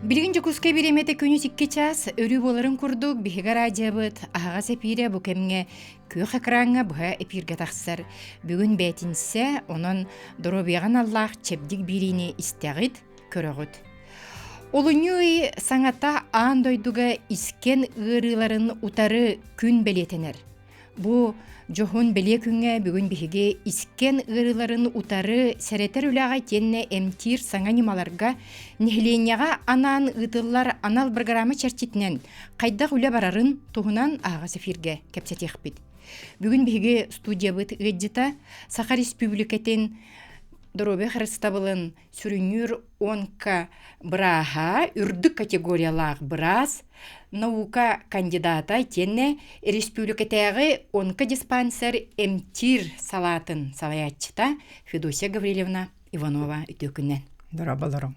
Билигин Дьокуускай бириэмэтэ күнүс 2 чаас өрүү буоларын курдук биһиги радиобыт аһаҕас эпиирэ бу кэмҥэ күөх экраҥҥа быһа эпииргэ тахсар. Бүгүн бээтинсэ, онон доруобуйаҕа аналлаах чэбдик биэриини истэҕит, көрөҕүт. Олунньу ый саҥата аан дойдуга искэн ыарыыларын утары күн бэлиэтэнэр. Бу дьоһун бэлиэ күҥҥэ бүгүн биһиги искэн ыарыыларын утары сэрэтэр үлэҕэ итиэннэ эмтиир саҥа ньымаларга нэһилиэнньэҕэ анаан ыытыллар анал программа чэрчитинэн хайдах үлэ барарын туһунан аһаҕас эфиргэ кэпсэтиэхпит. Бүгүн биһиги студиябыт ыалдьыта Саха Республикатын доруобуйа харыстабылын сүрүннүүр онко бырааһа, үрдүк категориялаах быраас, наука кандидата итиэннэ республикатааҕы онкодиспансер эмтиир салаатын салайааччыта Федосия Гаврильевна Иванова үтүө күнүнэн. Дорооболоруҥ.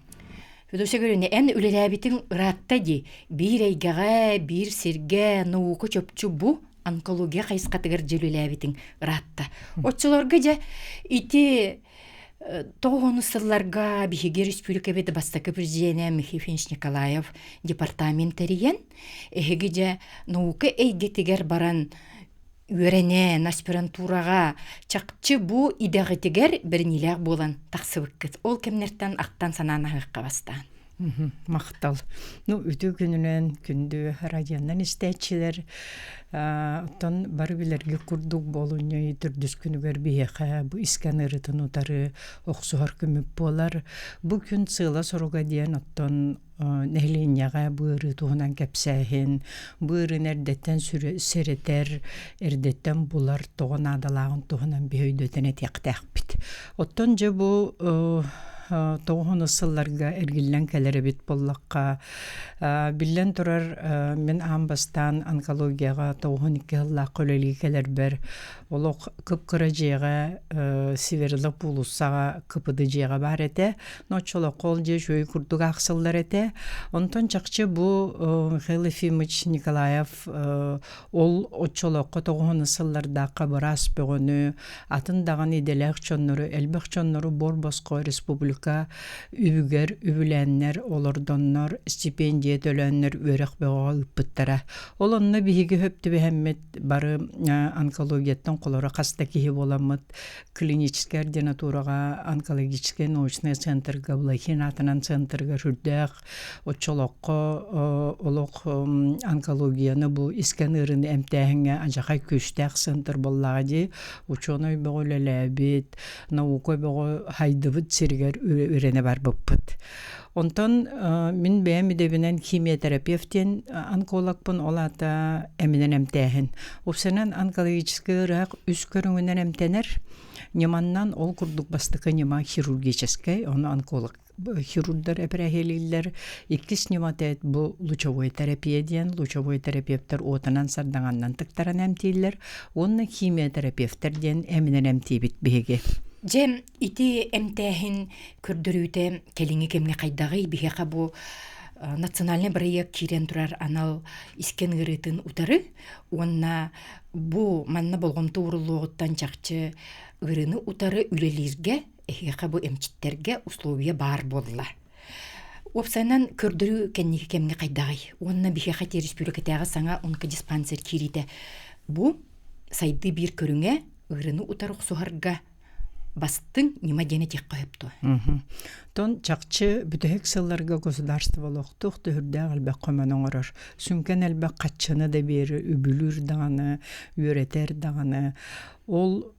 Федосия Гаврильевна, эн үлэлээбитиҥ ыраатта дии. Биир эйгэҕэ, биир сиргэ наука чопчу бу онкология хайысхатыгар дьэ үлэлээбитиҥ ыраатта. Оччолорго дьэ ити Тоҕус сылларга биһиги республикабыт бастакы президенэ Михаил Ефимович Николаев департамент тэрийэн, эһиги дьэ наука эйгэтигэр баран үөрэнэн, аспирантураҕа чахчы бу идэҕитигэр бэриниилээх буолан тахсыбыккыт. Ол кэмнэртэн ахтан санаан аһыахха бастаан. Махтал. Ну, үтүө күнүнэн күндү радионан истээччилэр. Оттон бары билэргэ курдук болунньуй төрдүс күнүгэр биһиэхэ бу искэн ырытын утары охсуһар күмүк буолар. Бу күн сыала-соруга диэн оттон нэһилиэнньэҕэ бу ыарыы туһунан кэпсээһин, бу ыарыыны эрдэттэн сэрэтэр, эрдэттэн булар тоҕо наадалааҕын туһунан биһи өйдөтөн этиэхтээхпит. Оттон дьэ бу тоҕуһунус сылларга эргиллэн кэлэр эбит буоллахха, биллэн турар, мин аан бастаан онкологияҕа 92 сыллаахха үлэлии кэлэрбэр олох кып-кыра дьиэҕэ Северла уулуссаҕа КПД дьиэҕэ баар этэ. Но оччолорго ол дьиэ үчүгэй курдук аахсыллар этэ. Онтон чахчы бу Михаил Ефимович Николаев ол оччолорго тоҕуһунус сыллардаахха быраас бөҕөнү атын даҕаны идэлээх дьоннору, элбэх дьоннору буор-босхо республика үбүгэр үбүлээннэр, олордоннор, стипендия төлөөннөр үөрэх бөҕөҕө ыыппыттара. Ол онно биһиги хөп түбэһэммит бары онкологияттан холоро хас да киһи буоламмыт клиническэй ординатураҕа онкологическай научнай центрга Блохин аатынан центрга сүрдээх Оччолооххо олох онкологияны бу искэн ыарыыны эмтээһиҥҥэ адьахай күүстээх центр буоллаҕа дии. Учуонай бөҕө үлэлээбит, наука бөҕө хайдыбыт сиригэр үөрэнэ барбыппыт. Онтон мин бэйэм идэбинэн химиотерапевт диэн онкологпын, ол аата эминэн эмтээһин. Уопсайынан онкологическай ыарыһах үс көрүҥүнэн эмтэнэр. Ньыманнан ол курдук бастакы ньыма хирургическай, ону онколог хирурдар эпэрээһиэлииллэр. Иккис ньымата бу лучевой терапия диэн. Лучевой терапевтэр уотунан сардаҥаннан тыктаран эмтииллэр. Уонна химиотерапевтэр диэн эминэн эмтиибит биһиги. Дьэ, ити эмтээһин көрдөрүүтэ кэлиҥҥи кэмҥэ хайдаҕый? Биһиэхэ бу национальный бырайыак киирэн турар анал искэн ыарыытын утары уонна бу манна болҕомто ууруллуоҕуттан чахчы ыарыыны утары үлэлииргэ эһиэхэ бу эмчиттэргэ условия баар буолла. Уопсайынан көрдөрүү кэнники кэмҥэ хайдаҕый? Уонна биһиэхэ ити республикатааҕы саҥа онкодиспансер киириитэ бу сайдыы биир көрүҥэ ыарыыны утары охсуһарга бастыҥ ньыма диэн этиэххэ сөп дуо? Тон чахчы бүтэһик сылларга государство олохтуох төһүрдээх элбэх көмөнү оҥорор. Сүҥкэн элбэх хаччыны да биэрэр, үбүлүүр даҕаны, үөрэтэр даҕаны. Ол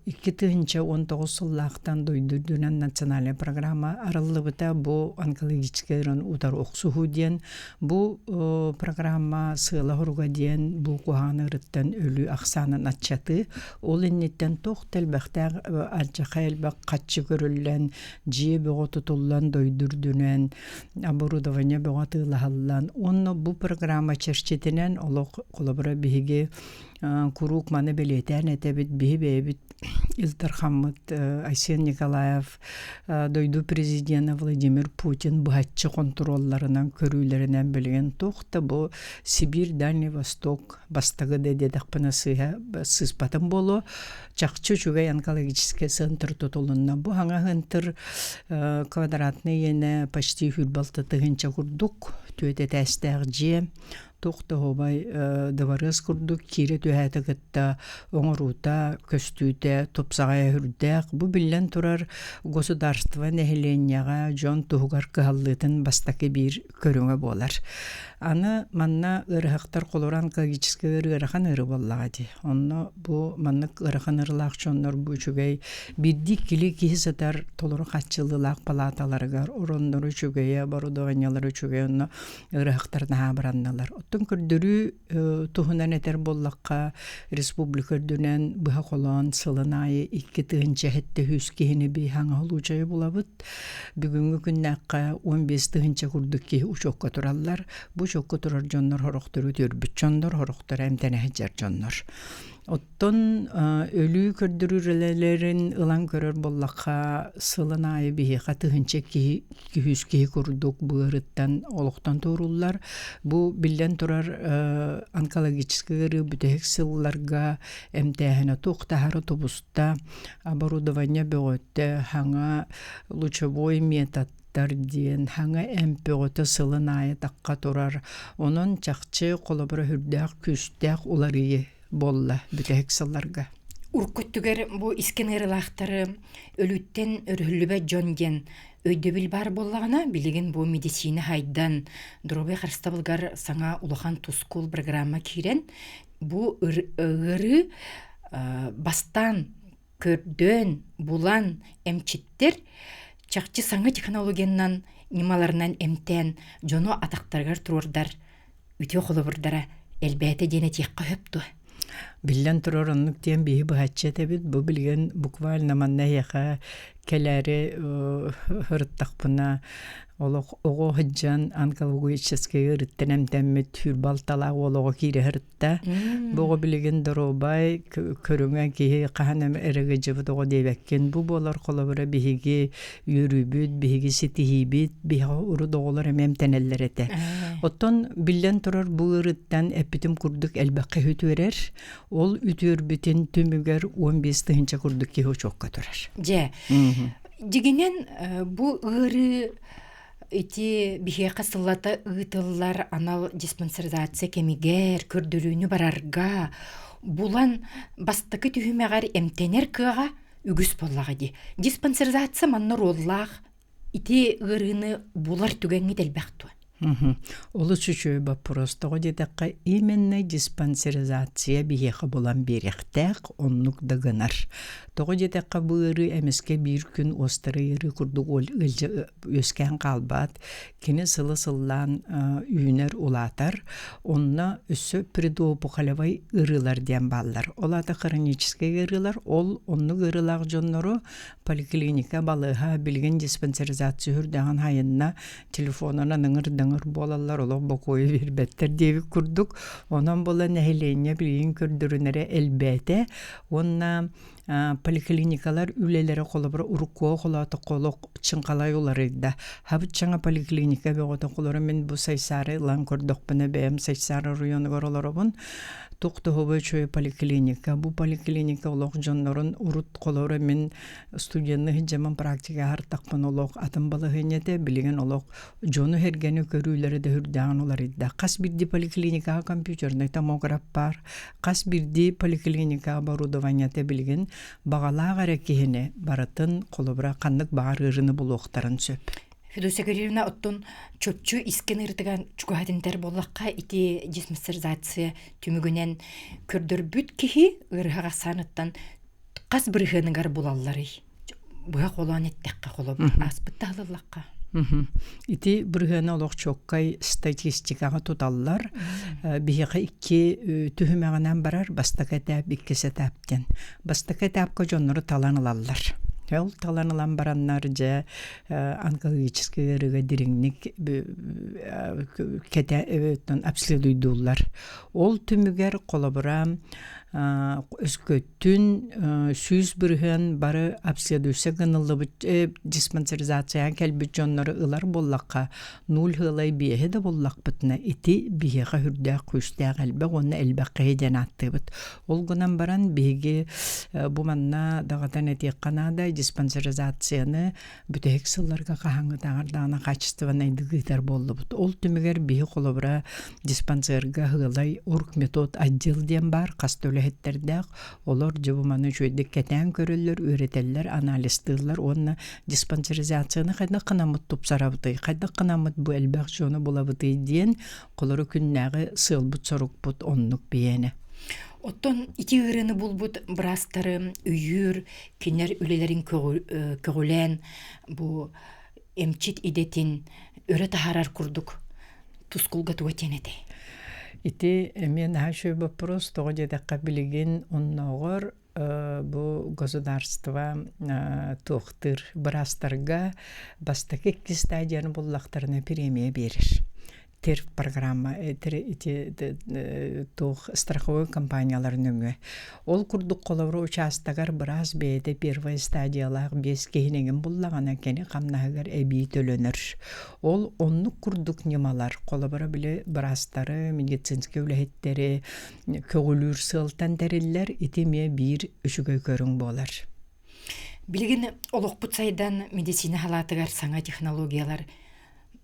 2019 сыллаахтан дойду үрдүнэн национальнай программа арыллыбыта. Бу онкологическай ыарыыны утары охсуһуу диэн. Бу программа сыала-соруга диэн бу куһаҕан ыарыттан өлүү ахсаанын аччатыы. Ол инниттэн туох да элбэхтээх алдьархай элбэх хаччы көрүллэн, дьиэ бөҕө тутуллан дойду үрдүнэн оборудование бөҕө атыылаһыллан уонна бу программа чэрчитинэн олох холобура биһиги. Куруук маны бэлиэтээн этэбит, биһи бэйэбит Ил Дархаммыт Айсен Николаев дойду президенэ Владимир Путин быһаччы хонтуруолларынан, көрүүлэринэн билигин туох да бу Сибирь, Дальний Восток бастакы да диэтэхпинэ сыыһа сыыспатым буолуо. Чахчы үчүгэй онкологическай центр тутулунна. Бу хаҥа центр квадратный иэнэ почти 26 тыһыынча курдук, түөрт этээстээх дьиэ. Туох да оһуобай дыбарыас курдук киирэ түһээти кытта оҥоруута, көстүүтэ тупсаҕайа сүрдээх. Бу биллэн турар государство нэһилиэнньэҕэ дьон туһугар кыһаллыытын бастакы биир көрүҥэ буолар. Аны манна ыарыһахтар холоро онкологическай ыарыы ыарахан ыарыы буоллаҕа дии. Онно бу маннык ыарахан ыарыылаах дьоннор бу үчүгэй биирдии киһи сытар толору хааччыллыылаах палааталарыгар ороннору үчүгэйэ, оборудованиелара үчүгэй онно ыарыһахтар наһаа абыранналар. Оттон көрдөрүү туһунан этэр буоллахха, республика үрдүнэн быһа холоон сылын аайы 2700 киһини биһаҥа улуучайы булабыт. Бүгүҥҥү күннээххэ 15 тыһыынча курдук киһи учуокка тураллар. Бу учуокка турар дьоннор сорохтору үтүөрбүт дьоннор, сорохторо эмтэнэ сылдьар дьоннор. Оттон өлүү көрдөрүүлэрин ылан көрөр буоллахха, сылын аайы биһиэхэ тыһыынча киһи, үс киһи курдук быарыттан олохтон туорууллар. Бу биллэн турар онкологическай ыарыы бүтэһик сылларга эмтээһинэ туох таһары тубуста, оборудование бөҕөттө, хаҥа лучевой метод диэн хаҥа эмп бөҕөтө сылын аайы тахха турар. Онон чахчы холобура сүрдээх күүстээх уларыйыы буолла бүтэһик сылларга. Урукку өттүгэр бу искэн ыарыылаахтары өлүүттэн өрүһүллүбэт дьон диэн өйдөбүл баар буоллаҕына, билигин бу медицина хайдан, доруобуйа харыстабылыгар саҥа улахан тускул программа киирэн, бу ыарыы бастаан көрдөөн, булан эмчиттэр чахчы саҥа технологиянан ньымаларынан эмтээн дьону атахтарыгар туруордар үтүө холобурдара элбээтэ диэн этиэххэ сөп дуо? Биллэн турар, оннук диэн биһи быһаччы этэбит. Бу билигин буквально манна эһиэхэ кэлээри ырыттахпына олох оҕо сылдьан онкологическай ыарыттан эмтэммит сүүрбэ алталаах уол оҕо киирэ сырытта. Бу оҕо билигин доруобай, көрүҥэ киһи хаһан эмэ эрэ ыалдьыбыт оҕо диэбэккин. Бу буолар холобура биһиги үөрүүбүт, биһиги ситиһиибит, биһиэхэ урут оҕолор эмиэ эмтэнэллэр этэ. Оттон биллэн турар бу ыарыттан эппитим курдук элбэххэ үтүөрэр. Ол үтүөрбүтүн түмүгэр 15 тыһыынча курдук киһи учуокка турар. Дьэ, дьигинэн бу ыарыы ити биһиэхэ сыллата ыытыллар анал диспансеризация кэмигэр көрдөрүүнү барарга булан бастакы түһүмэҕэр эмтэнэр кыаҕа үгүс буоллаҕа дии. Диспансеризация манна оруоллаах ити ыарыыны булар түгэҥҥит элбэх дуо? Олус үчүгэй боппуруос. Тоҕо диэтэххэ, именно диспансеризация биһиэхэ булан биэриэхтээх, оннук да гынар. Тоҕо диэтэххэ, бу ыарыы эмискэ биир күн уостара ыарыы курдук үөскээн хаалбат. Кини сылы сыллаан үүнэр, улаатар. Онно өссө предопухолевай ыарыылар диэн бааллар. Ол аата хроническай ыарыылар. Ол оннук ыарыылаах дьоннору поликлиника, балыыһа билигин диспансеризация үрдэҕин хайынна телефонунан ыҥыр-дыҥыр буолаллар, олох бокуойу биэрбэттэр диэбит курдук. Онон була нэһилиэнньэ билигин көрдөрүнэрэ элбээтэ уонна поликлиникалар үлэлэрэ холобура уруккуга холоотоххо олох чыҥхалай уларыйда. Хабыччаҥа поликлиника бөҕөтө холоро мин бу Сайсары ылан көрдөхпүнэ бэйэм Сайсары оройуонугар олоробун. Туох туһуба үчүгэй поликлиника. Бу поликлиника олох дьоннорун урут холоро мин студенны сылдьаммын практика аһартахпын олох атын балаһыанньа этэ. Билигин олох дьону сэргэни көрүүлэрэ да үрдээҕин уларыйда. Хас биирдии поликлиникаҕа компьютернай томограф баар. Хас биирдии поликлиника оборудованиета билигин баҕалаах эрэ киһини барытын холобура ханнык баҕар ыарыыны булуохтарын сөп. Федосия Григорьевна, оттон чопчу искэн ыарытыгар чугаһатынтар буоллахха, ити диспансеризация түмүгүнэн көрдөрбүт киһи ыарыһах ахсааныттан хас бырыһыаныгар булалларый? Быһа холоон эттэххэ холобур ааспыт таһылыллахха. Ити бырыһыаны олох чуоккай статистикаҕа туталлар. Биһиэхэ икки түһүмэҕинэн барар, бастакы этап, иккис этап диэн. Бастакы этапка дьоннору талан ылаллар. Ол талан ылан бараннар дьэ онкологическай ыарыыга дириҥник кэтэ обследуйдууллар. Ол түмүгэр холобура өскөтүн 100% бары обследуйса гыныллыбыт диспансеризацияҕа кэлбит дьоннору ылар буоллахха, нуль ыалай биэһи да буллахпытына ити биһиэхэ үрдээх күүстээх элбэх уонна элбэх киһи диэн ааттыыбыт. Ол гынан баран биһиги бу манна даҕатан этиэххэ наада диспансеризацияны бүтэһик сылларга хаһааҥҥытааҕар даҕаны хаачыстыбаннайдык ыытар буоллубут. Ол түмүгэр биһи холобура диспансерга ыалай оргметод отдел диэн баар хас да үлэһиттэрдээх. Олор дьэ бу маны үчүгэйдик кэтээн көрөллөр, үөрэтэллэр, анализтыыллар уонна диспансеризацияны хайдах гынаммыт тупсарабытый, хайдах гынаммыт бу элбэх дьону булабытый диэн холору күннээҕи сыалбыт-сорукпут оннук биэни. Оттон ити ыарыыны булбут быраастары өйүүр, кинилэр үлэлэрин көҕүлээн бу эмчит идэтин өрө таһаарар курдук тускулга туга диэн этэй? Ити эмиэ наһаа үчүгэй боппуруос. Тоҕо диэтэххэ билигин оннооҕор бу государство туохтыыр быраастарга бастакы икки стадияны буллахтарына премия биэрэр. ТИР программа ити туох страховой компаниялар нөҥүө. Ол курдук холобура учаастагар быраас бэйэтэ первая стадиялаах биэс киһинигин буллаҕына кини хамнаһыгар эбии төлөнөр. Ол оннук курдук ньымалар холобура били быраастары, медицинскэй үлэһиттэри көҕүлүүр сыалтан тэриллэр ити эмиэ биир үчүгэй көрүҥ буолар. Билигин олохпут сайдан медицина халаатыгар саҥа технологиялар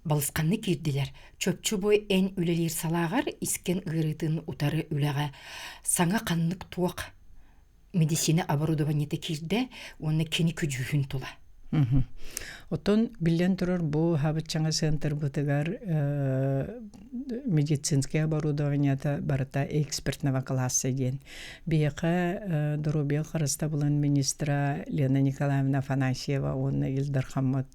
балысханнык киирдилэр. Чопчу бу эн үлэлиир салааҕар искэн ыарыытын утары үлэҕэ саҥа ханнык туох медицина оборудованиета киирдэ уонна кини көдьүүһүн тула. Оттон биллэн турар бу хабыччаҥа центрбытыгар медицинскэй оборудованиета барыта экспертного класса диэн. Биһиэхэ доруобуйа харыстабылын министра Лена Николаевна Афанасьева уонна Ил Дархаммыт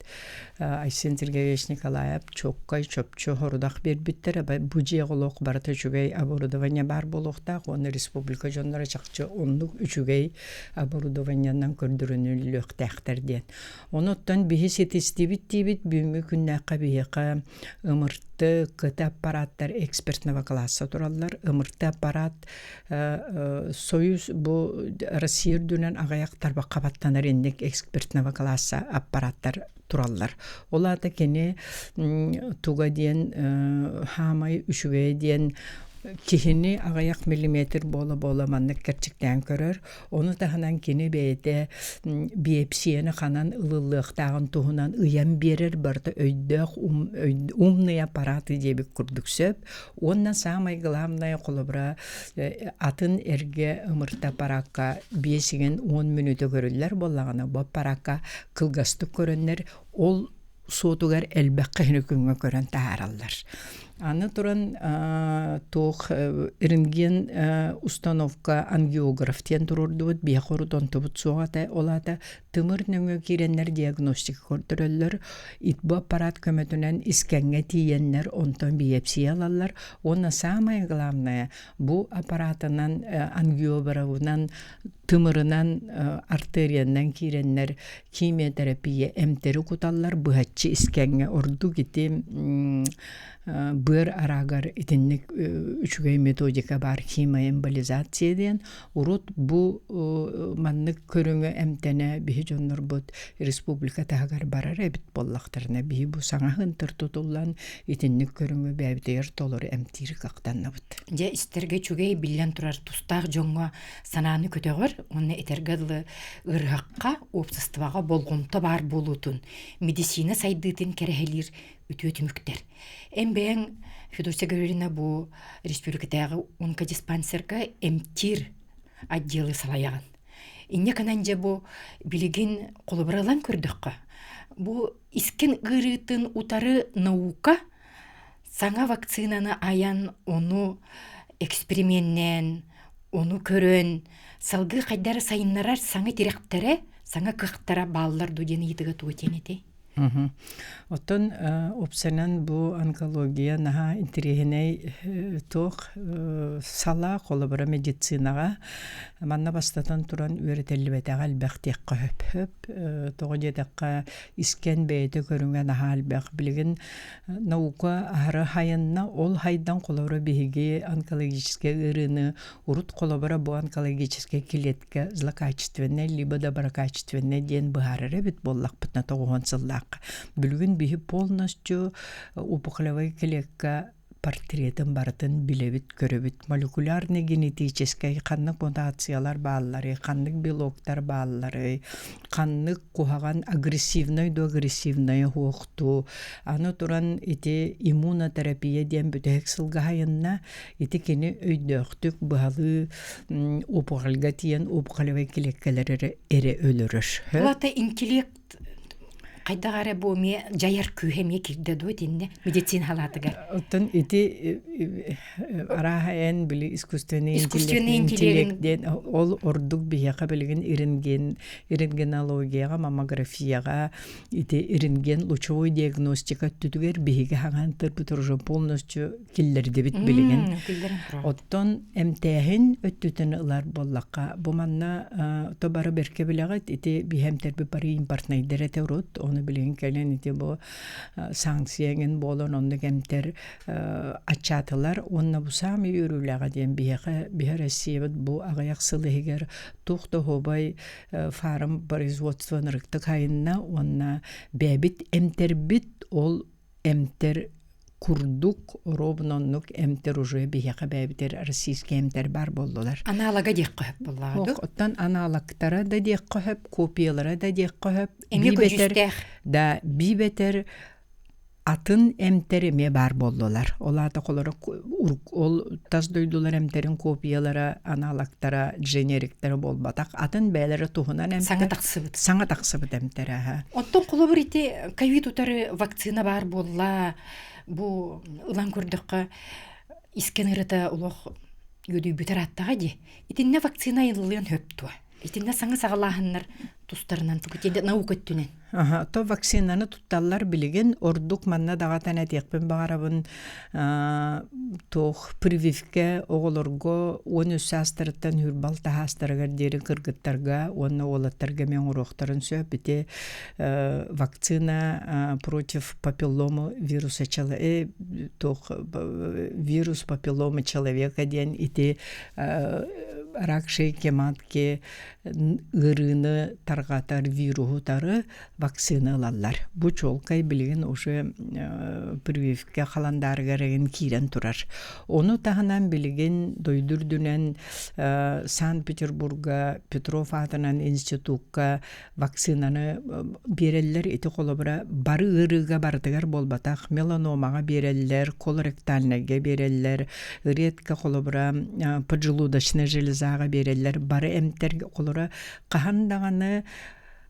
Айсен Сергеевич Николаев чоккай чопчу хорудах биэрбиттэрэ бу дьиэҕэ олох барыта үчүгэй оборудование баар буолуохтаах уонна республика дьонноро чахчы оннук үчүгэй оборудованиенан көрдөрүнүллүөхтээхтэр диэн. Онуттан биһи ситистибит диибит бүгүҥҥү күннээххэ биһиэхэ ымырты КТ аппараттар экспертного класса тураллар. Ымырты аппарат Союз бу Россия үрдүнэн аҕыйах тарбахха баттанар инник экспертного класса аппараттар тураллар. Ол аата кини туга диэн хаамай үчүгэйэ диэн киһини аҕыйах миллиметр буола-буола маннык кэрчиктээн көрөр. Ону таһынан кини бэйэтэ биопсияны ханан ылыллыахтааҕын туһунан ыйан биэрэр барыта өйдөөх умный аппараты диэбит курдук сөп. Уонна саамай главное холобура атын эргэ ымырта аппаракка биэс игин 10 мүнүүтэ көрүллэр буоллаҕына бу аппаракка кылгастык көрөннөр ол суотугар элбэх киһини күҥҥэ көрөн таһаараллар. Аны туран туох рентген установка ангиограф диэн туруордубут биһиэхэ урут онтубут суох этэ. Ол аата тымыр нөҥүө киирэннэр диагностика көрдөрөллөр. Бу аппарат көмөтүнэн искэҥҥэ тиийэннэр онтон биопсия ылаллар. Уонна самое главное бу аппаратынан ангиографынан тымырынан артериянан киирэннэр химиотерапия эмтэри куталлар быһаччы искэҥҥэ ордук ити быар араагар итинник үчүгэй методика баар химоэмболизация диэн урут бу маннык көрүҥү эмтэнэ биһи дьоннорбут республика таһыгар барар эбит буоллахтарына биһи бу саҥа хынтыр тутуллан итинник көрүҥү бэйэбитигэр толору эмтиир кыахтанныбыт. Дьэ истэргэ үчүгэй биллэн турар тустаах дьоҥҥо санааны көтөҕөр уонна этэргэ дылы ыарыһахха уопсастыбаҕа болҕомто баар буолуутун, медицина сайдыытын кэрэһэлиир үтүө түмүктэр. Эн бэйэҥ Федосия Гаврильевна бу республикатааҕы онкодиспансерга эмтиир отделы салайаҕын. Инньэ гынан дьэ бу билигин холобура ылан көрдөххө, бу искин ыарыытын утары наука Саҥа вакцинаны айан, ону эксперименнээн, ону көрөн, салгыы хайдары сайыннарар саҥа тирэхтэрэ, саҥа кыахтара бааллар дуу диэн ыйытыга тугу диэн этэй? Оттон уопсайынан бу онкология наһаа интэриэһинэй туох салаа, холобура медицинаҕа манна бастатан туран үөрэтиллибэтэҕэ элбэх диэххэ сөп. Тоҕо диэтэххэ, искэн бэйэтэ көрүҥэ наһаа элбэх. Билигин наука аһара хайынна, ол хайдан холобура биһиги онкологическай ыарыыны Урут холобура бу онкологическай клетка злокачественнай либо доброкачественнай диэн быһаарар эбит буоллахпытына тоҕуһун сыллаахха. Билигин биһи полностью опухолевай клетка портретын барытын билэбит, көрөбүт. Молекулярный генетическэй ханнык мутациялар баалларый, ханнык белоктар баалларый, ханнык куһаҕан агрессивнай до агрессивнай уһуохтуу. Аны туран ити иммунотерапия диэн бүтэһик сылга хайынна Ити кини өйдөөхтүк быһалыы опухольга тиийэн опухолевай килиэккэлэр эрэ, эрэ өлөрөр. Плата интеллект хайдах эрэ бу эмиэ дьайар күүһэ эмиэ киирдэ дуо итиннэ медицина халаатыгар? Оттон ити арааһа эн били искусственный интеллект диэн ол ордук биһиэхэ билигин рентген рентгенологияҕа маммографияҕа ити рентген лучевой диагностика өттүтүгэр биһиги хаҥан тырбыт уже полностью киллэрдибит билигин. Оттон эмтээһин өттүтүн ылар буоллахха, бу манна то бары бэркэ билэҕит, ити биһэмтэрби бары импортнайдар этэ урут, ону билигин кэлэн ити бу санкция эҥин буолан оннук эмтэр аччаатылар уонна бу саамай үөрүүлээҕэ диэн биһиэхэ биһи Россиябыт бу аҕыйах сыл иһигэр туох да оһуобай фарм производство ырыктык хайынна уонна бэйэбит эмтэрбит ол эмтэр курдук оруобуна оннук эмтэр уже биһиэхэ бэйэбитигэр российскай эмтэр баар буоллулар. Аналога диэххэ сөп буоллаҕа дуу? Оттон аналогтара да диэххэ сөп, копиялара да диэххэ сөп. Эмиэ көдьүүстээх. Да, биибэтэр атын эмтэр эмиэ баар буоллулар. Ол аата холоро ол тас дойдулар эмтэрин копиялара, аналогтара, дженериктэрэ буолбатах. Атын бэйэлэрэ туһунан эмтэр. Саҥа тахсыбыт. Саҥа тахсыбыт эмтэр аха. Оттон холобур ити ковид утары вакцина баар буолла. Бу ылан көрдөххө искэн ырыта олох үөдүйбүтэр аттаҕа дии. Итиннэ вакцина айыллыан хөп дуо? Итиннэ саҥа саҕалааһыннар тустарынан тугу наука өттүнэн. Аха, то вакцинаны тутталлар билигин ордук манна даҕатан этиэхпин баҕарабын туох прививкэ оҕолорго 13 саастарыттан хүрбал таһаастарыгар диэри кыргыттарга уонна уолаттарга эмиэ оҥоруохтарын сөп ити вакцина против папиллома вируса туох вирус папилломы человека диэн ити рак шейки матки ыарыыны тарҕатар вируһу утары вакцина ылаллар. Бу чуолкай билигин уже прививка халандаарыгар эҥин киирэн турар. Ону таһынан билигин дойду үрдүнэн Санкт-Петербурга Петров аатынан институкка вакцинаны биэрэллэр. Ити холобура бары ыарыыга барытыгар буолбатах меланомаҕа биэрэллэр, колоректальнайга биэрэллэр, редко холобура поджелудочная железаҕа биэрэллэр. Бары эмтэр холобура хаһан даҕаны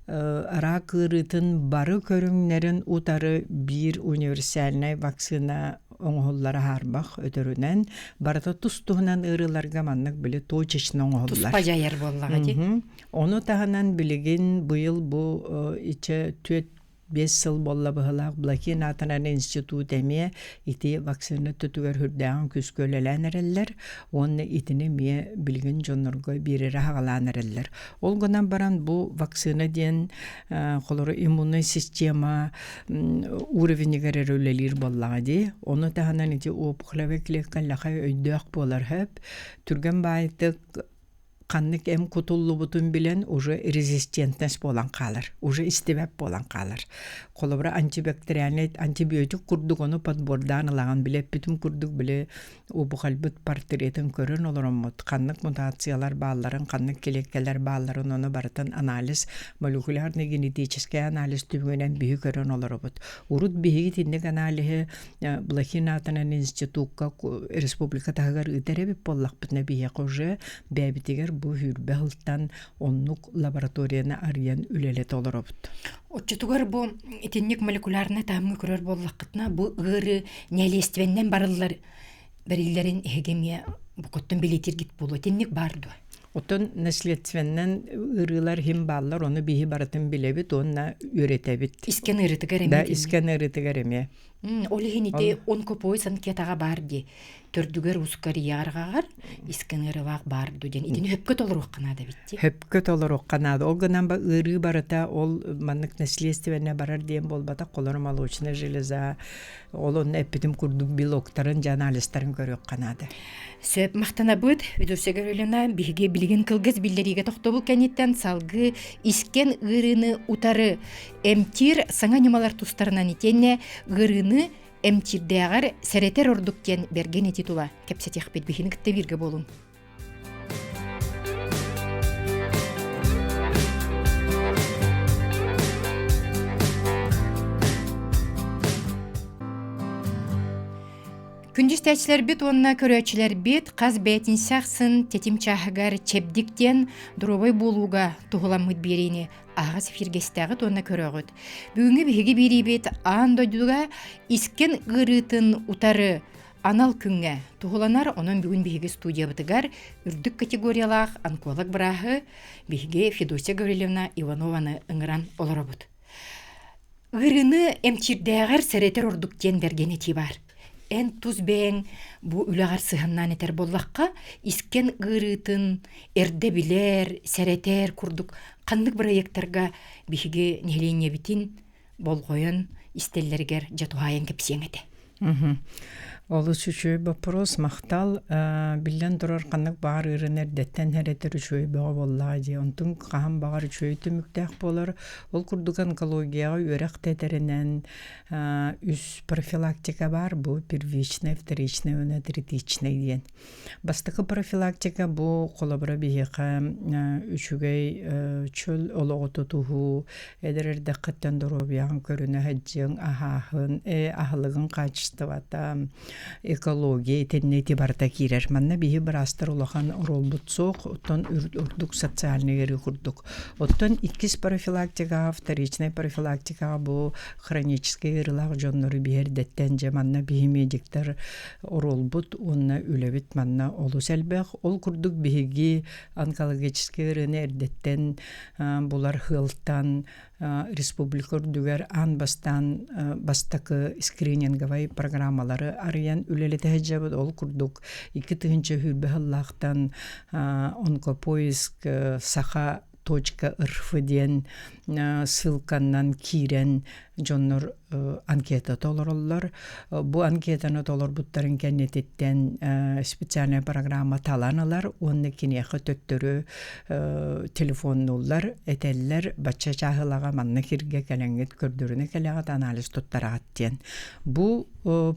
рак ыарыытын бары көрүҥнэрин утары биир универсальнай вакцина оҥоһуллара хаарбах өтөрүнэн барыта тус-туһунан ыарыыларга маннык били точечно оҥоһуллар. Туспа дьайар буоллаҕа дии. Ону таһынан билигин быйыл бу ичэ түөт биэс сыл буолла быһылаах Блохин аатынан институт эмиэ ити вакцина өттүгэр үрдээҕин күүскэ үлэлээн эрэллэр уонна итини эмиэ билигин дьоннорго биэрэрэ хаҕалаан эрэллэр. Ол гынан баран бу вакцина диэн холору иммуннай система уровенигэр эрэ үлэлиир буоллаҕа дии. Ону таһынан ити опухолевай клетка лахай өйдөөх буолар сөп. Түргэн баайтык ханнык эм кутуллубутун билэн уже резистентность буолан хаалар, уже истибэт буолан хаалар. Холобура антибактериальный антибиотик курдук ону подбордаан ылаҕын билэппитим курдук били опухольбут портретын көрөн олороммут ханнык мутациялар баалларын, ханнык килиэккэлэр баалларын ону барытын анализ, молекулярный генетический анализ түмүгүнэн биһи көрөн олоробут. Урут биһиги итинник аналиһы Блохин аатынан институкка республика таһыгар ыытар эбит буоллахпытына биһиэхэ уже бэйэбитигэр бу сүүрбэ сылтан оннук лабораторияны арыйан үлэлэтэ олоробут. Оччотугар бу итинник молекулярнай таһымҥа көрөр буоллаххытына бу ыарыы нэһилиэстибэннэн барыллар бэриллэрин эһиги эмиэ букуттан билиэтиргит буолуо итинник баар дуо? Оттон наследственнэн ыарыылар иһин бааллар, ону биһи барытын билэбит уонна үөрэтэбит. Искэн ыарыытыгар эмиэ Да, искэн ыарыытыгар эмиэ. Ол иһин ити онкопоис анкетаҕа баар дии. Төрдүгэр ускарыйарҕаҕар искэн ыарыылаах баар ду диэн итини хөпкө толоруохха наада эбит дии. Хөпкө толоруохха наада. Ол гынан ба ыарыы барыта ол маннык наследственнэ барар диэн буолбатах. Холоро молочная железа, ол онно эппитим курдук белоктарын, дьэ анализтарын көрүөххэ наада. Сөп махтанабыт Ведущая Гавриловна биһиги билигин кылгас биллэриигэ тохтобул кэнниттэн салгыы искэн ыарыыны утары эмтиир саҥа ньымалар тустарынан итиэннэ ыарыыны эмтиирдээҕэр сэрэтэр ордук диэн бэргэн этии тула кэпсэтиэхпит биһини кытта бииргэ буолуҥ. Күндү истээччилэрбит уонна көрөөччүлэрбит хас бээтинсэ ахсын тэтим чааһыгар чэбдик диэн доруобай буолууга туһуламмыт биэриини аһаҕас эфиргэстээҕит уонна көрөҕүт. Бүгүҥҥү биһиги биэриибит аан дойдуга искэн ыарыытын утары анал күҥҥэ туһуланар. Онон бүгүн биһиги студиябытыгар үрдүк категориялаах онколог бырааһы биһиги Федосия Гаврильевна Иванованы ыҥыран олоробут. Ыарыыны эмтиирдээҕэр сэрэтэр ордук диэн бэргэн этии баар. Эн тус бэйэҥ бу үлэҕэр сыһыаннаан этэр буоллахха, искэн ыарыытын эрдэ билэр, сэрэтэр курдук ханнык бырайыактарга биһиги нэһилиэнньэбитин болҕойон истэллэригэр дьэ туһаайан кэпсиэҥ этэ. Олус үчүгэй боппуруос, махтал. Биллэн турар, ханнык баҕар ыарыыны эрдэттэн эрэтэр үчүгэй бөҕө буоллаҕа дии. Онтун хаһан баҕар үчүгэй түмүктээх буолар. Ол курдук онкологияҕа үөрэх тэтэринэн үс профилактика баар. Бу первичный, вторичный уонна третичный диэн. Бастакы профилактика бу холобура биһиэхэ үчүгэй чөл олоҕу тутуһуу, эдэр эрдэххиттэн доруобуйаҕын көрүнэ сылдьыаҥ, аһааһын, аһылыгын хаачыстыбата, экология итиннэ ити барыта киирэр. Манна биһи быраастар улахан оруолбут суох, оттон ордук социальный ыарыы курдук. Оттон иккис профилактикаҕа, вторичнай профилактикаҕа бу хроническай ыарыылаах дьоннору биһи эрдэттэн дьэ манна биһи медиктэр оруолбут уонна үлэбит манна олус элбэх. Ол курдук биһиги онкологическай ыарыыны эрдэттэн булар сыалтан республика үрдүгэр аан бастаан бастакы скрининговай программалары арыйан үлэлэтэ сылдьабыт. Ол курдук 2020 сыллаахтан онкопоиск саха точка рф диэн ссылканнан киирэн дьоннор анкета толороллор. Бу анкетаны толорбуттарын кэннититтэн специальная программа талан ылар уонна киниэхэ төттөрү телефоннуллар, этэллэр бачча чааһылаҕа манна киргэ кэлэҥҥит көрдөрүнэ кэлэҕит анализ туттараҕыт диэн. Бу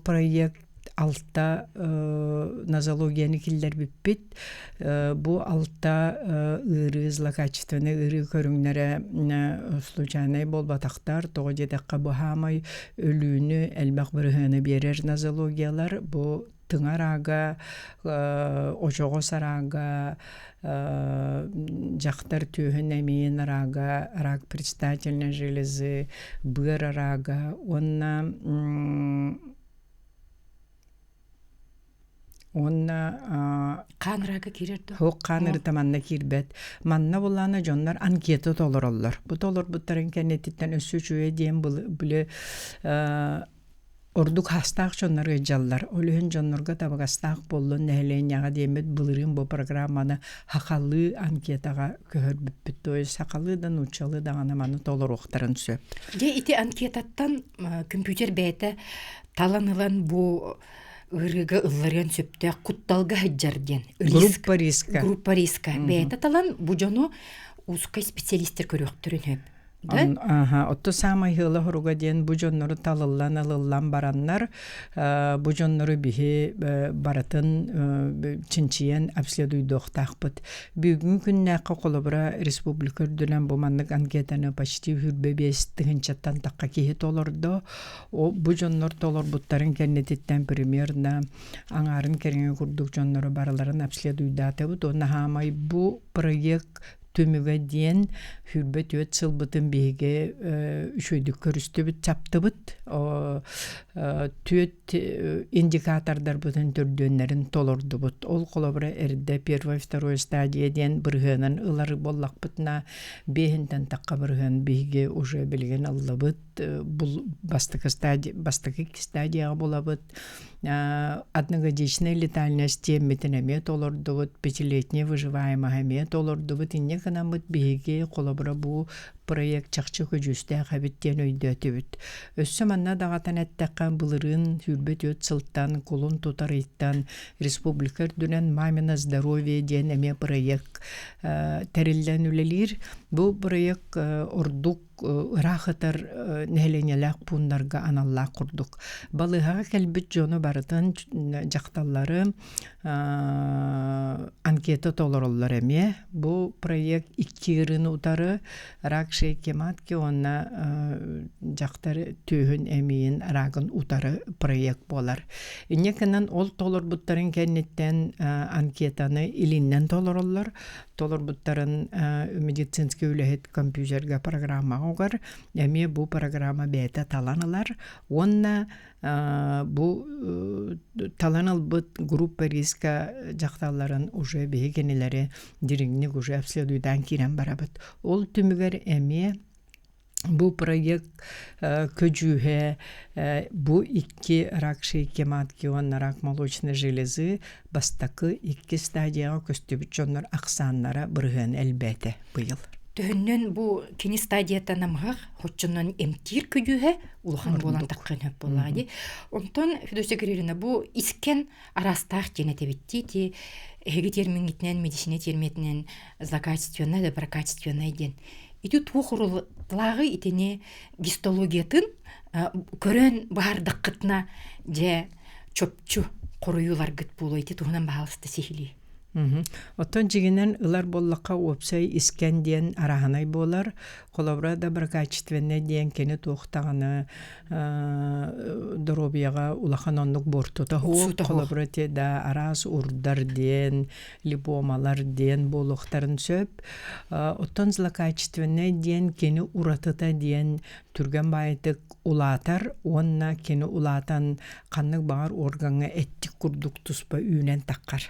проект алта нозологияны киллэрбиппит. Бу алта ыарыы злокачественнай ыарыы көрүҥнэрэ случайнай буолбатахтар. Тоҕо диэтэххэ, бу хаамай өлүүнү элбэх бырыһыаны биэрэр нозологиялар. Бу тыҥа араага, очоҕос араага, дьахтар түөһүн эмиийин араага, рак предстательной железы, быар араага уонна Уонна Хаан ыраага киирэр дуо? Суох хаан ырыта манна киирбэт. Манна булаана дьоннор анкета толороллор. Бу толорбуттарын кэнниттэн өссө үчүгэй диэн били ордук хаастаах дьоннор ыалдьаллар. Ол иһин дьоннорго табыгастаах буоллун нэһилиэнньэҕэ диэммит былырыын бу программаны сахалыы анкетаҕа көһөрбүппүт. То есть сахалыы да нууччалыы даҕаны маны толоруохтарын сөп. Дьэ ити анкетаттан компьютер бэйэтэ талан ылан бу ыарыыга ылларыан сөптөөх кутталга сылдьар диэн группа риска группа риска бэйэтэ талан бу дьону узкай специалистер көрүөхтөрүн сөп да Отто саамай ыала хоруга диэн бу дьоннору талыллан ылыллан бараннар бу дьоннору биһи барытын чинчийэн обследуйдуохтаахпыт. Бүгүн күннээххэ холобура республика үрдүнэн бу маннык анкетаны почти 25 тыһыынчаттан тахха киһи толордо. Бу дьоннор толорбуттарын кэннититтэн примерно аҥаарын кэриҥэ курдук дьоннору барыларын обследуйдаатыбыт. Уонна хаамай бу проект түмүгэ диэн 24 сылбытын биһиги үчүгэйдик көрүстүбүт, чаптыбыт. Түөрт индикатордарбытын төрдүөннэрин толордубут. Ол холобура эрдэ первой, второй стадия диэн бырыһыанын ылар буоллахпытына, биэһинтэн тахха бырыһыан биһиги уже билигин ыллыбыт. Бастакы стадия, бастакы стадияҕа булабыт. Одногодичная летальность диэммитин эмиэ толордубут, пятилетняя выживаемость эмиэ толордубут. Инньэ гынаммыт биһиги холобура бу проект чахчы көдьүүстээх эбит диэн өйдөөтүбүт. Өссө манна даҕатан эттэххэ, былырыын 24 сылтан кулун тутар ыйтан республика үрдүнэн «Мамино здоровье» диэн эмиэ проект тэриллэн үлэлиир. Бу проект ордук ыраах ытар нэһилиэнньэлээх пууннарга аналлаах курдук. Балыыһаҕа кэлбит дьону барытын дьахталлары анкета толороллор эмиэ. Бу проект икки ыарыыны утары рак шейки матки уонна дьахтар түөһүн эмиийин рагын утары проект буолар. Инньэ гынан ол толорбуттарын кэнниттэн анкетаны илиннэн толороллор. Толорбуттарын медицинский үлэһит компьютерга программаҕа угар. Эмиэ бу программа бэйэтэ талан ылар уонна бу талан ылбыт группа риска дьахталларын уже биһи кинилэри дириҥник уже обследуйдаан киирэн барабыт. Ол түмүгэр эмиэ бу проект көдьүүһэ бу икки рак шейки матки уонна рак молочной железы бастакы икки стадияҕа көстүбүт дьоннор ахсааннара бырыһыан элбээтэ быйыл. Төһөннөн бу кини стадията намыһах, хоччонон эмтиир көдьүүһэ улахан буолан таххан хөп буоллаҕа дии. Онтон Федосия Кирилловна бу искэн араастаах диэн этэбиттии ти эһиги термиҥҥитинэн медицина термиэтинэн злокачественнай, доброкачественнай диэн. Ити туох уруулааҕы итини гистологиятын көрөн баһардаххытына дьэ чопчу хоруйуларгыт буолуо ити туһунан баһаалыста сиһилии. Оттон дьиҥинэн ылар буоллахха уопсай искэн диэн арааһынай буолар. Холобура доброкачественнай диэн кини туох даҕаны доруобуйаҕа улахан оннук буортута суох. Холобура ити да араас урдар диэн, липомалар диэн буолуохтарын сөп. Оттон злокачественнай диэн кини уратыта диэн түргэн баайытык улаатар уонна кини улаатан ханнык баҕар органҥа эттик курдук туспа үүнэн таххар.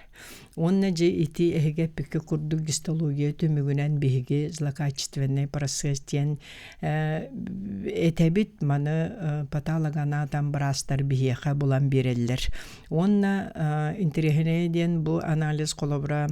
Уонна дьэ ити эһиги эппиккэ курдук гистология түмүгүнэн биһиги злокачественный процесс диэн этэбит, маны патологоанатом быраастар биһиэхэ булан биэрэллэр. Уонна интэриэһинэйэ диэн бу анализ холобура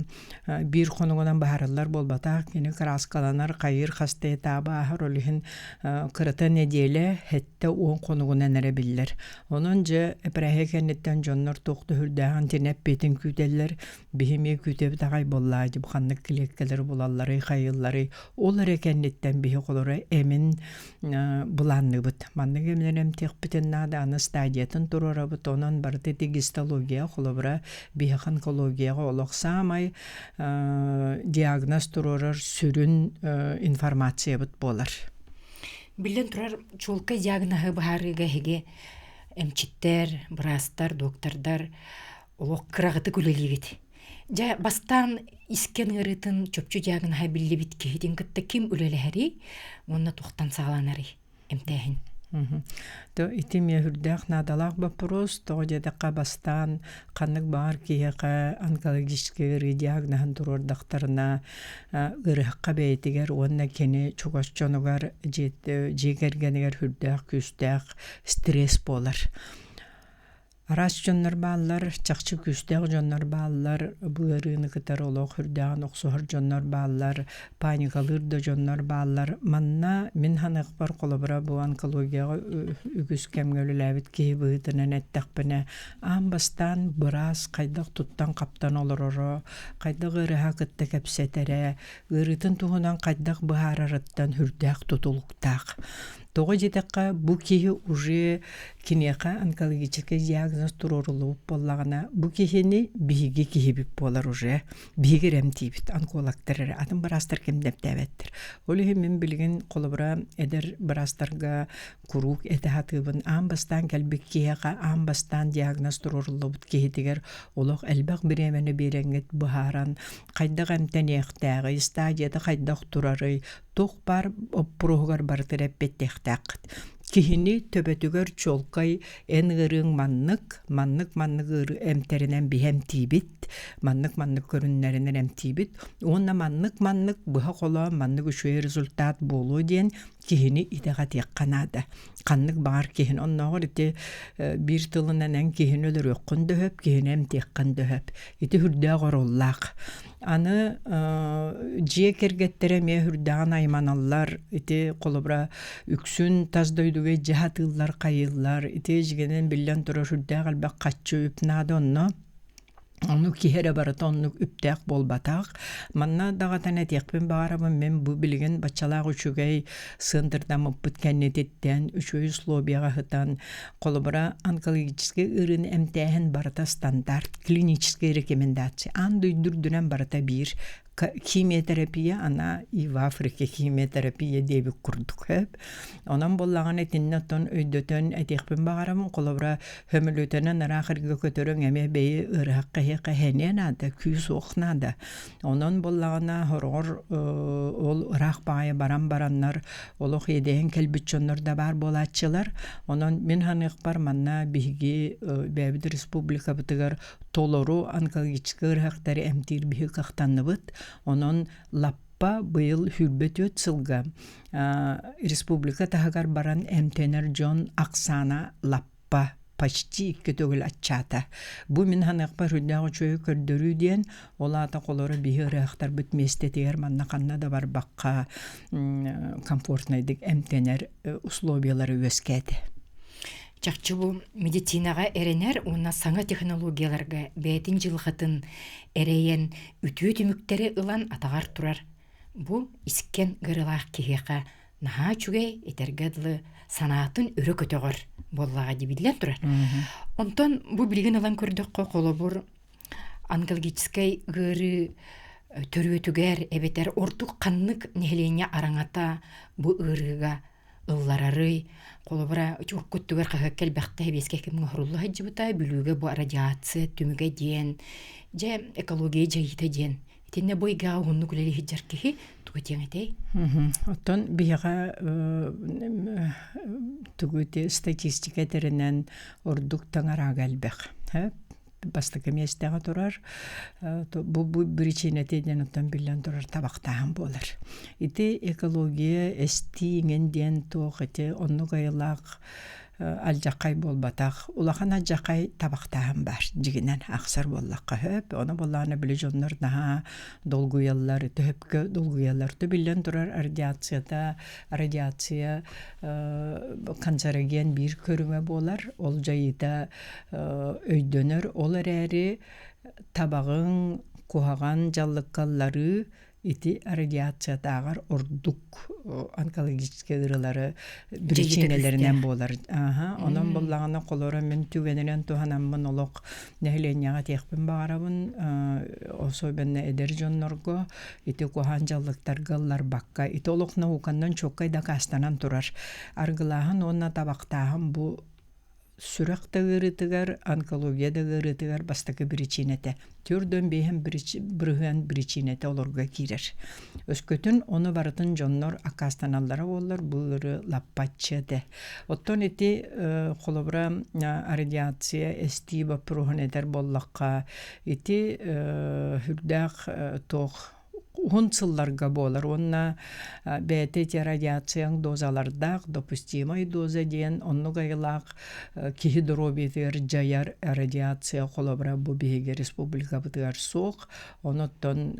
биир хонугунан баһарыллар буолбатах, кини кырааскаланар, хайыыр хаста этаабы ааһар, ол иһин кырата нэдиэлэ 70 хонугунан эрэ биллэр. Онон дьэ эпэрээһи кэнниттэн дьоннор туох да сүрдээҕин тинэ эппиэтин күүтэллэр, биһи эмиэ күүтэбит аҕай буоллаа дьэ бу ханнык килиэккэлэри булалларый, хайыылларый. Ол эрэ кэнниттэн биһи холоро эмин былаанныыбыт. Маннык эминэн эмтиэхпитин наада, аны стадиятын туруорабыт, онон барыта ити гистология, холобура, биһиэхэ онкологияҕа олох саамай диагноз туруорар сүрүн информациябыт буолар. Биллэн турар, чуолкай диагноһы быһаарыыга эһиги эмчиттэр, быраастар, доктордар олох кыраҕытык үлэлиигит. Дьэ, бастаан искэн ыарыытын чопчу диагноһа биллибит киһитин кытта ким үлэлэһэрий уонна туохтан саҕаланарый эмтээһин? То ити эмиэ сүрдээх наадалаах боппуруос. Тоҕо диэтэххэ, бастаан ханнык баҕар киһиэхэ онкологическай ыарыы диагноһын туруордахтарына, ыарыһахха бэйэтигэр уонна кини чугас дьонугар, дьиэ кэргэнигэр сүрдээх күүстээх стресс буолар. Араас дьоннор бааллар, чахчы күүстээх дьоннор бааллар, бу ыарыыны кытары олох үрдээҕин охсуһар дьоннор бааллар, паникалыыр да дьоннор бааллар. Манна мин саныахпар холобура бу онкологияҕа үгүс кэмҥэ үлэлээбит киһи быһыытынан эттэхпинэ, аан бастаан быраас хайдах туттан-хаптан олороро, хайдах ыарыһа кытта кэпсэтэрэ, ыарыытын туһунан хайдах быһаарарыттан сүрдээх тутулуктаах. Тоҕо диэтэххэ, бу киһи уже киниэхэ онкологическай диагноз туруоруллубут буоллаҕына, бу киһини биһиги киһибит буолар уже. Биһиги эрэ эмтиибит, онкологтар эрэ, атын быраастар ким да эмтээбэттэр. Ол иһин мин билигин холобура эдэр быраастарга куруук этэ сатыыбын. Аан бастаан кэлбит киһиэхэ аан бастаан диагноз туруоруллубут киһитигэр олох элбэх бириэмэни биэрэҥҥит быһааран хайдах эмтэниэхтээҕий, стадията хайдах турарый, туох баар боппуруоһугар барытын эппиэттиэхтээххит. Киһини төбөтүгэр чуолкай эн ыарыыҥ маннык, маннык-маннык ыарыы эмтэринэн биһи эмтиибит, маннык-маннык көрүннэринэн эмтиибит уонна маннык-маннык быһа холоон маннык үчүгэй результат буолуо диэн киһини итэҕэтиэххэ наада. Ханнык баҕар киһини оннооҕор ити биир тылынан эн киһини өлөрүөххүн да сөп, киһини эмтиэххин да сөп. Ити үрдээх оруоллаах. Аны дьиэ кэргэттэрэ эмиэ үрдээҕин айманаллар. Ити холобура үксүн тас дойдуга илдьэ сатыыллар, хайыыллар. Ити дьиҥинэн биллэн турар үрдээх элбэх хаччы үп наада онно. Ону киһи эрэ барыта оннук үптээх буолбатах. Манна даҕатан этиэхпин баҕарабын, мин бу билигин баччалаах үчүгэй сыандырдаммыппыт кэннититтэн үчүгэй условияҕа сытан, холобура, онкологическай ыарыыны эмтээһин барыта стандарт, клиническая рекомендация. Аан дойду үрдүнэн барыта биир химиотерапия, она и в Африке химиотерапия диэбит курдук сөп. Онон буоллаҕына итиннэ оттон өйдөтөн этиэхпин баҕарабын, холобура, хөмөлүөтэнэн ыраах эргэ көтөрөҥ эмиэ бэйи ыарыһахха эһиэхэ эһэниэ наада, күүс-уох наада. Онон буоллаҕына хороҕор ол ыраах баҕайы баран бараннар олох иэдэйэн кэлбит дьоннор да баар буолааччылар. Онон мин саныахпар манна биһиги бэйэбит республикабытыгар толору онкологическай ыарыһахтары эмтиир биһиги кыахтанныбыт. Онон лаппа быйыл 24 сылга республика таһыгар баран эмтэнэр дьон ахсаана лаппа почти икки төгүл аччаата. Бу мин саныахпар үрдээх үчүгэй көрдөрүү диэн, ол аата холоро биһи ыарыһахтарбыт миэстэтигэр манна ханна да барбакка комфортнайдык эмтэнэр условиялары үөскээтэ. Чахчы бу медицинаҕа эрэнэр уонна саҥа технологияларга бэйэтин дьылҕатын эрэйэн үтүө түмүктэри ылан атаҕар турар бу искэн ыарыылаах киһиэхэ наһаа үчүгэй, этэргэ дылы санаатын өрө көтөҕөр буоллаҕа дии биллэн турар. Онтон бу билигин ылан көрдөххө, холобур, онкологическай ыарыы төрүөтүгэр эбэтэр ордук ханнык нэһилиэнньэ араҥата бу ыарыыга ылларарый? Холобура, урукку өттүгэр хаһыакка элбэхтэ сэбиэскэй кэмҥэ оһорулла сылдьыбыта, Бүлүүгэ бу радиация түмүгэ диэн, дьэ, экология дьайыыта диэн. Итиннэ бу эйгэҕэ уһуннук үлэлии сылдьар киһи тугу этиэҥ этэй? Оттон биһиэхэ тугу ити статистика этэринэн ордук таҥараага элбэх. Бастакы миэстэҕэ турар. Бу бу биричиинэтэ диэн оттон биллэн турар табахтааһын буолар. Ити экология эстии иҥин диэн туох ити оннук айылаах алдьархай буолбатах. Улахан алдьархай табахтааһын баар дьигинэн ахсар буоллахха сөп. Ону буоллаҕына били дьоннор наһаа долгуйаллар, төһөпкө долгуйаллар. То биллэн турар радиацията, радиация канцероген биир көрүҥэ буолар. Ол дьайыыта өйдөнөр. Ол эрээри табаҕыҥ куһаҕан дьаллыкка ылларыы ити радиациятааҕар ордук онкологическай ыарыылары биричиинэлэринэн буолар. Аха, онон буллаҕына холоро мин түгэнинэн туһанаммын олох нэһилиэнньэҕэ этиэхпин баҕарабын, особенно эдэр дьоннорго ити куһаҕан дьаллыктарга ылларбакка, ити олох науканнан чуолкай дакаастанан турар. Аргылааһын уонна табахтааһын бу Сүрэх да ыарыытыгар, онкология да ыарыытыгар бастакы биричиинэтэ. Төрдөн биэһин бырыһыан биричиинэтэ олорго киирэр. Өскөтүн ону барытын дьоннор аккаастаналлара буоллар, бу ыарыы лаппаччы этэ. Оттон ити холобура радиация эстии боппуруоһун этэр буоллахха, ити үрдээх туох уһун сылларга буолар уонна бэйэтэ ити радиацияҥ дозалардаах, допустимай доза диэн оннук айылаах киһи доруобуйатыгар дьайар радиация холобура бу биһиги республикабытыгар суох. Онуттан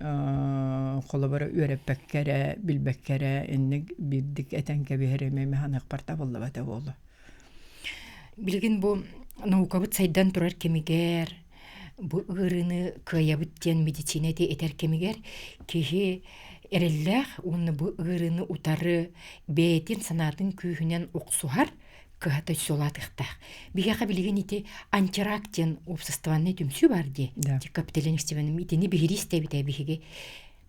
холобура үөрэппэккэ эрэ, билбэккэ эрэ инник биирдик этэн кэбиһэр эмиэ ханыахпар табыллыбата буолуо. Билигин бу наукабыт сайдан турар кэмигэр бу ыарыыны кыайабыт диэн медицина этэр кэмигэр киһи Эрэллээх уонна бу ыарыыны утары бэйэтин санаатын күүһүнэн охсуһар кыһата өссө улаатыахтаах. Биһиэхэ билигин ити антирак диэн уопсастыбаннай түмсүү баар дии. Капиталин Степановна итини биһирии истэбит биһиги.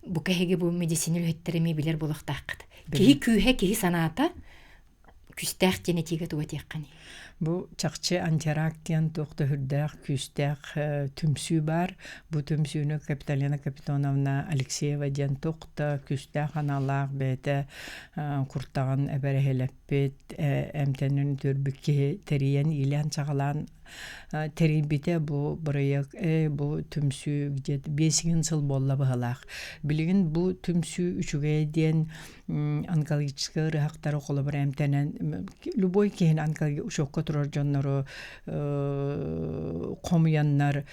Бу кэһиги бу медицина үлэһиттэрэ эмиэ билэр буолуохтааххыт. Киһи күүһэ, киһи санаата күүстээх диэн этиигэ тугу этиэххиний? Бу чахчы антирак диэн туох да сүрдээх күүстээх түмсүү баар. Бу түмсүүнү Капиталина Капитоновна Алексеева диэн туох да күүстээх аналаах бэйэтэ куртаҕын эбэрэһилэппит, эмтэнэн үтүөрбүт киһи тэрийэн, иилээн-саҕалаан тэрийбитэ бу бырайыак бу түмсүү где-то 5 сыл буолла быһалаах. Билигин бу түмсүү үчүгэй диэн онкологическай ыарыһахтары холобур эмтэнэн любой киһини онкология учуокка турар дьоннору хомуйаннар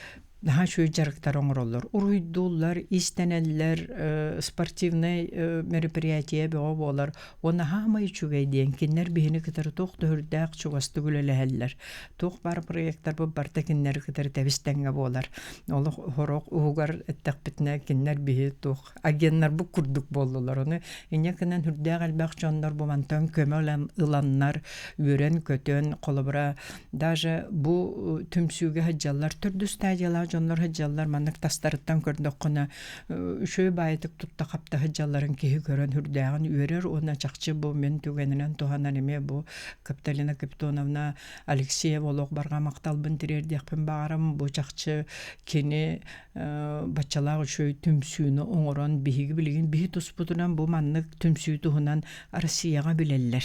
наһаа үчүгэй дьарыктары оҥороллор. Уруһуйдууллар, иистэнэллэр, спортивнай мероприятие бөҕө буолар. Уонна хаамай үчүгэй диэн кинилэр биһини кытары туох да сүрдээх чугастык үлэлэһэллэр. Туох баар проектарбыт барыта кинилэри кытары тэбис-тэҥҥэ буолар. Олох сорох уһугар эттэхпитинэ кинилэр биһи туох агеннарбыт курдук буоллулар. Ону инньэ гынан сүрдээх элбэх дьоннор бу мантан көмө ыланнар, үөрэн-көтөн, холобура, даже бу түмсүүгэ сылдьаллар, төрдүс стадиялаах дьоннор сылдьаллар, маннык тастарыттан көрдөххүнэ, үчүгэй баайытык тутта-хапта сылдьалларын киһи көрөн сүрдээҕин үөрэр уонна чахчы бу мин түгэнинэн туһанан эмиэ бу Капиталина Капитоновна Алексеева олох барҕа махталбын тириэрдиэхпин баҕарам. Бу чахчы кини баччалаах үчүгэй түмсүүнү оҥорон биһиги билигин биһи туспутунан бу маннык түмсүү туһунан Россияҕа билэллэр.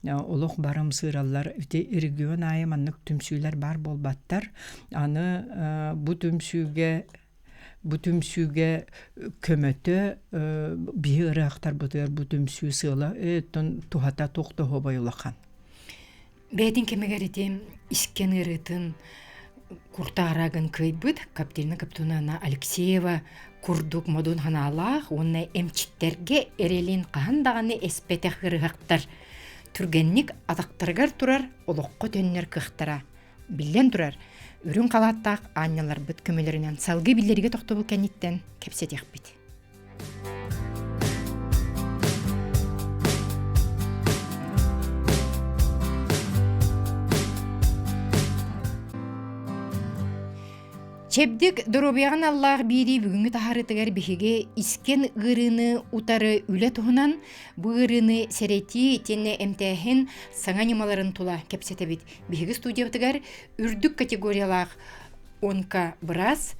Олох барымсыыраллар. Ити регион аайы маннык түмсүүлэр баар буолбаттар. Аны бу түмсүүгэ бу түмсүүгэ көмөтө биһи ыраахтарбытыгар бу түмсүү сыала оттон туһата туох да оһуобай улахан. Бэйэтин кэмигэр ити искэн ыарыытын куртаарагын кыайбыт Капиталина Каптуновна Алексеева курдук модун санаалаах уонна эмчиттэргэ эрэлин хаһан даҕаны эспэтэх ыарыһахтар түргэнник атахтарыгар турар олоххо төннөр кыахтара биллэн турар үрүҥ халааттаах аанньаларбыт көмөлөрүнэн салгыы биллэригэ тохтобул кэнниттэн кэпсэтиэхпит. Чэбдик доруобуйаҕын аллаах биирии бүгүҥҥү таһаарыытыгар биһиги искэн ыарыыны утары үлэ туһунан бу ыарыыны сэрэтии итиэннэ эмтээһин саҥа ньымаларын тула кэпсэтэбит. Биһиги студиябытыгар үрдүк категориялаах онко-быраас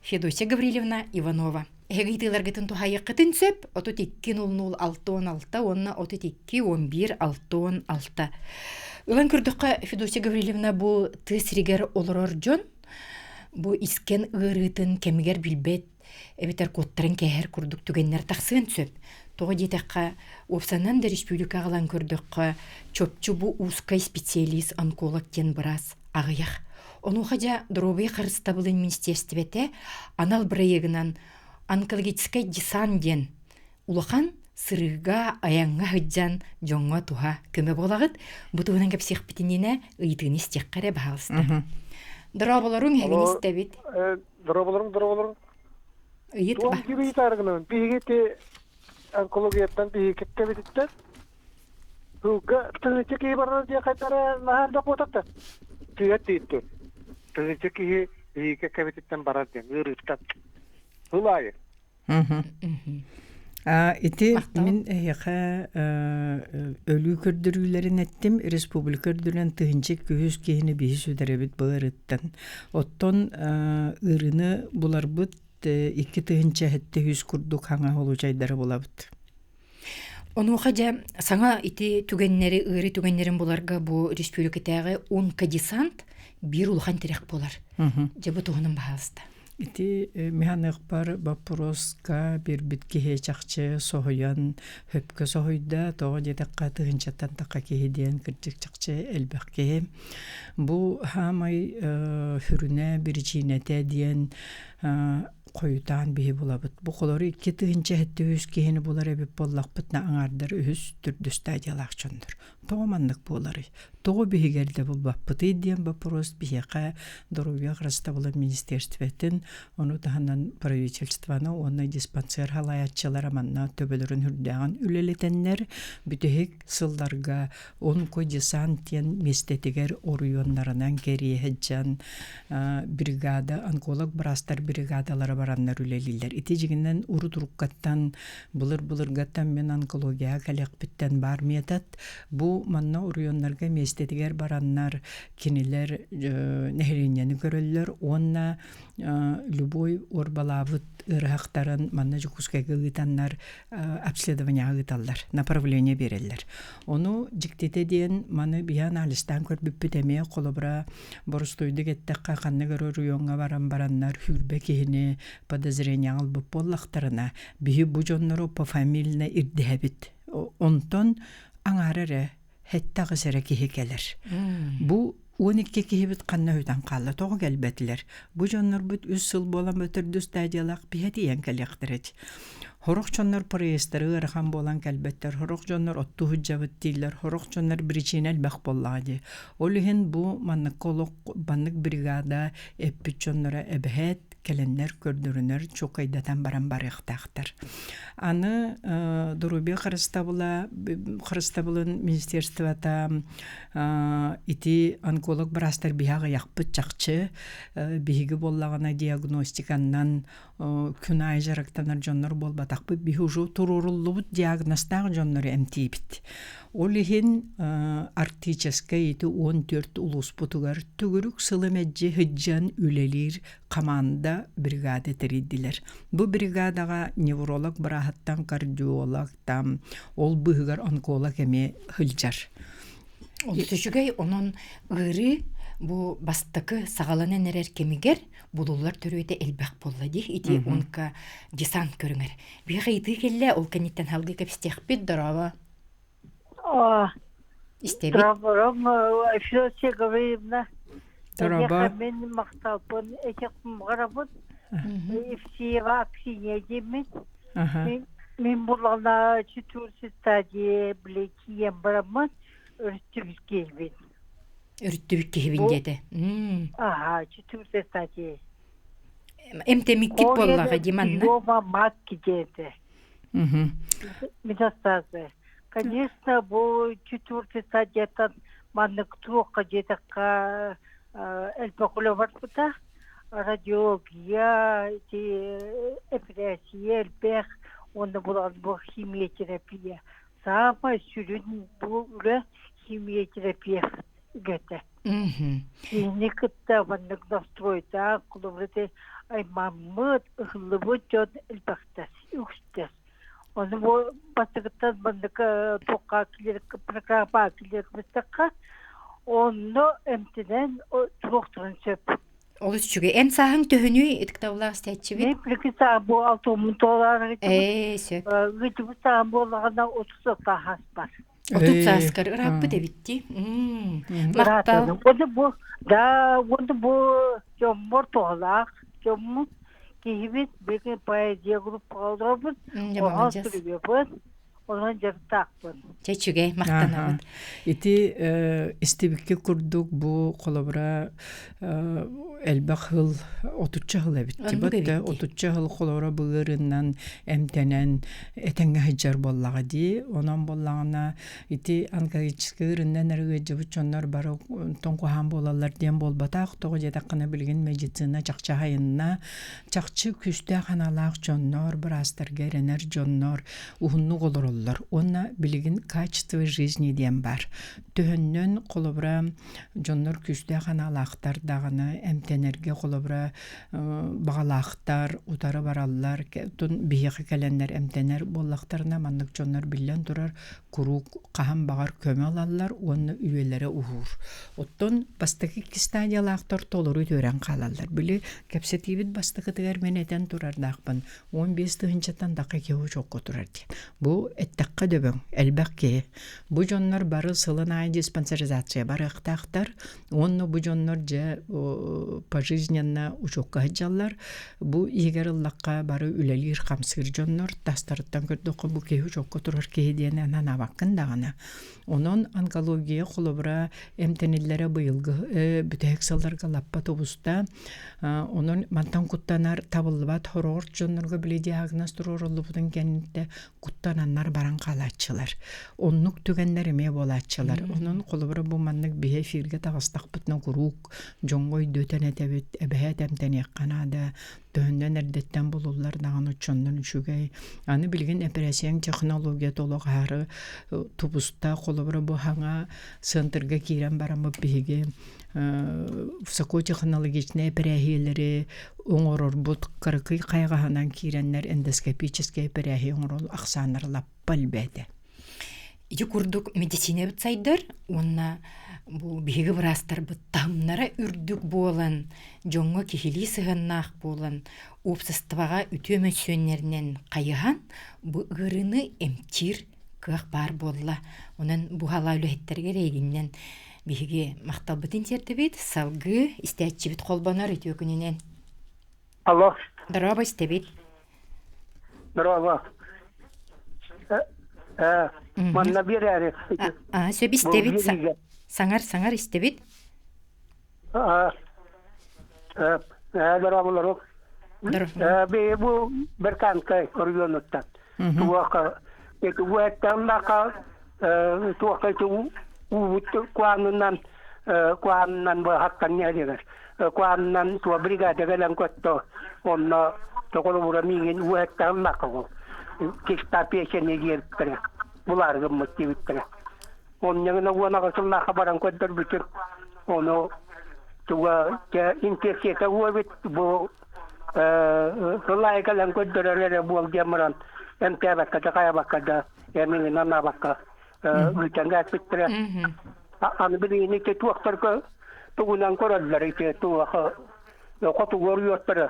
Федосия Гаврильевна Иванова. Эһиги ыйытыыларгытын туһаайыаххытын сөп 32 00 66 уонна 32 11 66. Ылан көрдөххө, Федосия Гаврильевна бу тыа сиригэр олорор дьон бу искэн ыарыытын кэмигэр билбэт эбэтэр куоттарын кээһэр курдук түгэннэр тахсыан сөп. Тоҕо диэтэххэ, уопсанан да республикаҕа ылан көрдөххө, чопчу бу узкай специалист онколог диэн быраас аҕыйах. Онуоха дьэ доруобуйа харыстабылын министиэристибэтэ анал бырайыагынан онкологическай десант диэн улахан сырыыга, айаҥҥа сылдьан дьоҥҥо туһа көмө буолаҕыт. Бу туһунан кэпсиэхпитининэ ыйытыыны истиэххэ эрэ баһаалыста. Дорооболоруҥ эһигини истэбит. Дорооболоруҥ, дорооболоруҥ. Ыйыт Туом кири Биһиги ити онкологияттан биһиги кэккэбититтэн Сылга тыһыынча киһи барар диэн хайдара наһаа элбэх буотах Тыа тииттэр. Тыһыынча киһи биһиги кэбититтэн барар диэн ыарыыттан. Сыл аайы. Ити мин эһиэхэ өлүү көрдөрүүлэрин эттим. Республика үрдүнэн тыһыынча күһүс киһини биһи сүтэрэбит былырыттан. Оттон ыарыыны буларбыт 2700 курдук хаҥа холучайдары булабыт. Онуоха дьэ саҥа ити түгэннэри, ыарыы түгэннэрин буларга бу республикатааҕы онкодесант биир улахан тирэх буолар. Дьэ бу туһунан баһаалыста. Ити механыахпар боппуруоска биэрбит киһи чахчы соһуйан хөпкө соһуйда. Тоҕо диэтэххэ тыһыынчаттан тахха киһи диэн кырдьык чахчы элбэх киһи. Бу хаамай сүрүнэ биричиинэтэ диэн. Хойутаан биһи булабыт. Бу холору 2073 киһини булар эбит буоллахпытына аҥаардар үһүс төрдүс стадиялаах дьоннор. Тоҕо маннык буоларый? Тоҕо биһиги эрдэ булбаппытый диэн боппуруос биһиэхэ Доруобуйа харыстабылын министерствотын, ону таһынан правительствоны уонна диспансер салайааччылара манна төбөлөрүн үрдээҕин үлэлэтэннэр бүтэһик сылларга онкодесант диэн миэстэтигэр оройуоннарынан кэрийэ сылдьан бригада, онколог быраастар бригадалара бараннар үлэлииллэр. Ити дьиҥинэн урут-уруккаттан, былыр-былыргаттан мин онкологияҕа кэлиэхпиттэн баар метод. Бу манна оройуоннарга миэстэтигэр бараннар кинилэр нэһилиэнньэни көрөллөр уонна любой уорбалаабыт ыарыһахтарын манна Дьокуускайга ыытаннар обследованиеҕа ыыталлар, направление биэрэллэр. Ону дьиктитэ диэн маны биһи анализтаан көрбүппүт эмиэ холобура боростуойдук эттэххэ ханнык эрэ оройуоҥҥа баран бараннар сүүрбэ киһини подозрениеҕа ылбыт буоллахтарына биһи бу дьоннору пофамильно ирдэһэбит. Онтон аҥаара эрэ 7-8 эрэ киһи кэлэр. Бу 12 киһибит ханна үтэн хаалла, тоҕо кэлбэтилэр? Бу дьоннорбут үс сыл буолан төрдүс стадиялаах биһэ тиийэн кэлиэхтэрэ. Сорох дьоннор проездтары ыарахан буолан кэлбэттэр, сорох дьоннор оттуу сылдьабыт дииллэр, сорох дьоннор причина элбэх буоллаҕа дии. Ол иһин бу манныкка олох маннык бригада эппит дьонноро эбэһээт кэлэннэр көрдөрүнэр чуолкайдатан баран барыахтаахтар. Аны доруобуйа харыстабыла харыстабылын министерствота ити онколог быраастар биһи аҕыйахпыт чахчы биһиги буоллаҕына диагностиканнан күн аайы дьарыктанар дьоннор буолбатахпыт биһи уже туруоруллубут диагнозтаах дьоннору эмтиибит. Ол иһин арктическай ити 14 улууспутугар төгүрүк сылы мэлдьи сылдьан үлэлиир команда бригада тэрийдилэр. Бу бригадаҕа невролог бырааһыттан кардиолог там ол быыһыгар онколог эмиэ сылдьар. Олус үчүгэй, онон ыарыы бу бастакы саҕаланан эрэр кэмигэр булуллар төрүөтэ элбэх буолла дии ити онка десант көрүҥэр. Биһиэхэ ыйытыы кэллэ, ол кэнниттэн салгыы кэпсэтиэхпит, дорообо. Истэбит. Федосия Гавриловна, Дорообо. Мин махталбын этиэхпин Евсеева Аксинья диэммин. Мин булана четвертый стадия блеки бараммын өрүттүбүт киһибин. Өрүттүбүт киһибин диэтэ. Аха, четвертый стадия. Эмтэмиккит буоллаҕа дии манна. Йома матки диэтэ. Метастазы. Конечно, бу четвертый стадияттан маннык туохха диэтэххэ элбэх үлэ барбыта. Радиология, ити эпэрээссийэ элбэх уонна булан бу химиотерапия. Саамай сүрүн бу үлэ химиотерапия үлэтэ. Киһини кытта маннык настройдаах, холобур ити аймаммыт, ыһыллыбыт дьон элбэхтэр, үгүстэр. Ону бу бастакыттан маннык туохха программа киллэрбиттэххэ, онно эмтэнэн туруохтарын сөп. Олус үчүгэй. Эн сааһыҥ төһөнүй ытыктабыллаах истээччибит? Мен билики саа бу алтыомун туолаары Ээ, сөп. Ыытыбыт саам буоллаҕына 30 саас бар. 30 сааскар ырааппыт эбитти. Махтал. Уонна бу да уонна бу дьоммор туһалаах дьоммут киһибит билигин поэзия группаҕа олоробут оһол суруйабыт онон дьарыктаахпын. Чэ үчүгэй, махтанабыт. Ити истибикки курдук бу холобура элбэх сыл отучча сыл эбит. Отучча сыл холобура былырынан эмтэнэн этэҥҥэ сылдьар буоллаҕа дии. Онон буоллаҕына ити онкологическай ыарыынан эрэ ыалдьыбыт дьоннор бары онтон куһаҕан буолаллар диэн буолбатах. Тоҕо диэтэххинэ билигин медицина чахчы аһайынна. Чахчы күүстээх аналаах дьоннор, быраастарга эрэнэр дьоннор уһуннук олороллор. Уонна билигин качество жизни диэн баар. Төһөннөн холобура дьоннор күүстээх аналаахтар даҕаны эмтэнэргэ холобура баҕалаахтар утары бараллар биһиэхэ кэлэннэр эмтэнэр буоллахтарына маннык дьоннор биллэн турар куруук хаһан баҕар көмө ылаллар уонна үйэлэрэ уһуур. Оттон бастакы икки стадиялаахтар толору үтүөрэн хаалаллар. Били кэпсэтиибит бастакытыгар мин этэн турардаахпын 15 тыһыынчаттан тахха киһи учуокка турар диэн. Бу Эттэххэ дөбөҥ, элбэх киһи. Бу дьоннор бары сылын аайы диспансеризация барыахтаахтар уонна бу дьоннор дьэ пожизненно учуокка сылдьаллар. Бу иһигэр ыллахха бары үлэлиир-хамсыыр дьоннор тастарыттан көрдөххө бу киһи учуокка турар киһи диэн санаабаккын даҕаны. Онон онкология холобура эмтэниллэрэ быйылгы бүтэһик сылларга лаппа тубуста. Онон мантан куттанар табыллыбат хороҕор дьоннорго били диагноз туруоруллубутун кэнниттэн куттананнар баран хаалааччылар. Оннук түгэннэр эмиэ буолааччылар. Онон холобура бу маннык биһи эфиргэ таҕыстахпытына куруук дьоҥҥо өйдөтөн этэбит, эбэһээт эмтэниэххэ наада, төһөннөн эрдэттэн булуллар даҕаны оччоннон үчүгэй. Аны билигин эпэрээссийэҥ технологията олох аһары тубуста. Холобура бу хаҥа центрга киирэн бараммыт биһиги высокотехнологичнай эпэрээһийэлэри оҥорорбут кыракый хайҕаһынан киирэннэр эндоскопическай эпэрээһи оҥорол ахсааннара лаппа элбээтэ. Ити курдук медицинэбит сайдар уонна бу биһиги быраастарбыт таһымнара үрдүк буолан, дьоҥҥо киһилии сыһыаннаах буолан, уопсастыбаҕа үтүө мөссүөннэринэн хайыһан, бу ыарыыны эмтиир кыах баар буолла. Онон бу халаа үлэһиттэригэр эйигиннэн биһиги махталбытын тиэрдэбит, салгыы истээччибит холбонор үтүө күнүнэн. Алло. Дорообо истэбит. Дорообо. Манна биэрээри. Сөп истэбит. Саҥар саҥар истэбит. Дорооболору. Бу бу Берканскай оройуонуттан. Туоха туоха туоха уубут куанынан куанынан быһаттан ньэригэр куанынан туо бригада кэлэн көттө онно тоголубура миигин уэттаһыллакка киста печени диэбиттэрэ булаар гыммыт диэбиттэрэ онньагына уонаҕа сыллаахха баран көрдөрбүтүм ону туга инфекцията уобит бу сыл аайы кэлэн көрдөрөр эрэ буол диэн баран эмтээбэккэ да хайабакка да эмиҥин анаабакка ыытан кээспиттэрэ аны билигин ити туохтарга тугунан көрөллөр ити туох хотугу уоттары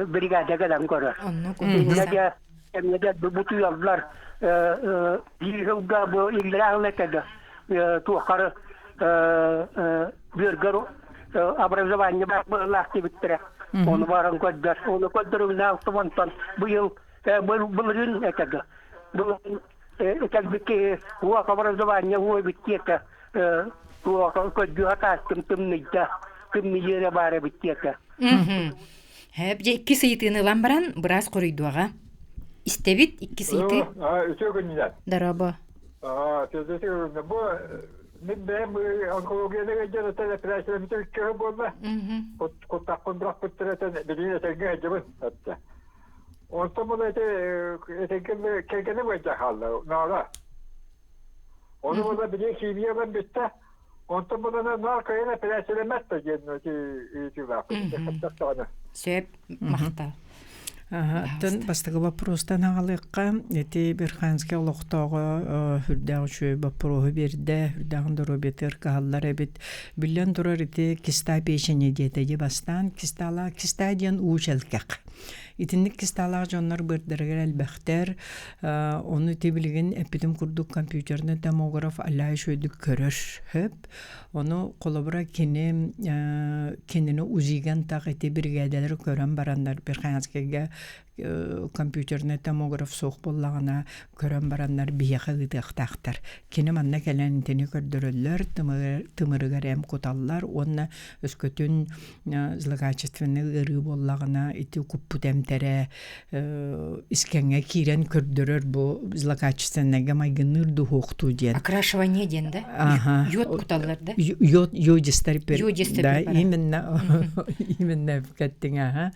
бригада кэлэн көрөр иннэ дьэ эмиэ да бутуйаллар биир сылга бу иллэрээ этэ туоххары бүөргэр образование баалаах диэбиттэрэ. Ону баран көрдөр. Ону көрдөрүнэ алтымантан быйыл былырыын этэ Былырыын этэлбит киһи уох образование уойбут диэтэ туох көрдүү сатаастым тымныйда тымныйыа баар эбит диэтэ. Хэп дьэ икки ыйытыыны ылан баран быраас хоруйдуоҕа. Истэбит икки ыйытыы. Үтүө күнүнэн. Дорообо. Бу Мин бэйэм онкологияны ыалдьан этэн эпэрээссийэбитин икки буолла. Куттахпын бырахпыттар этэн билигин этэргэ сылдьабын этте. Онтон була ити этэргэ кэргэним ыалдьан хаалла наара. Ону була билигин химия ылан бүттэ. Онтон була наар кыайан эпэрээссийэлэммэт да диэн ити ыйытыылаахпын. Сөп, махтал. Оттон бастакы боппуруостан аҕалыахха ити Верхоянскай олохтооҕо үрдээх үчүгэй боппуруоһу биэрдэ, үрдээҕин доруобуйатыгар кыһаллар эбит. Биллэн турар ити киста печени диэтэ дии бастаан кисталаах киста диэн уу чэлкэх. Итинник кисталаах дьоннор быардарыгар элбэхтэр. Ону ити билигин эппитим курдук компьютерный томограф аллаа үчүгэйдик көрөр сөп. Ону холобура кини кинини УЗИ-ган тах ити биригээдэлэри көрөн бараннар Верхоянскайга компьютерный томограф суох буоллаҕына көрөн бараннар биһиэхэ ыытыахтаахтар. Кини манна кэлэн итини көрдөрөллөр, тымырыгар эм куталлар уонна өскөтүн злокачественный ыарыы буоллаҕына ити куппут эмтэрэ искэҥҥэ киирэн көрдөрөр бу злокачественныйга майгынныыр дуһуохтуу диэн. Окрашивание диэн да? Ага. Йод куталлар да? Йод, йодистар Йодистар да, именно именно кэттиҥ аха.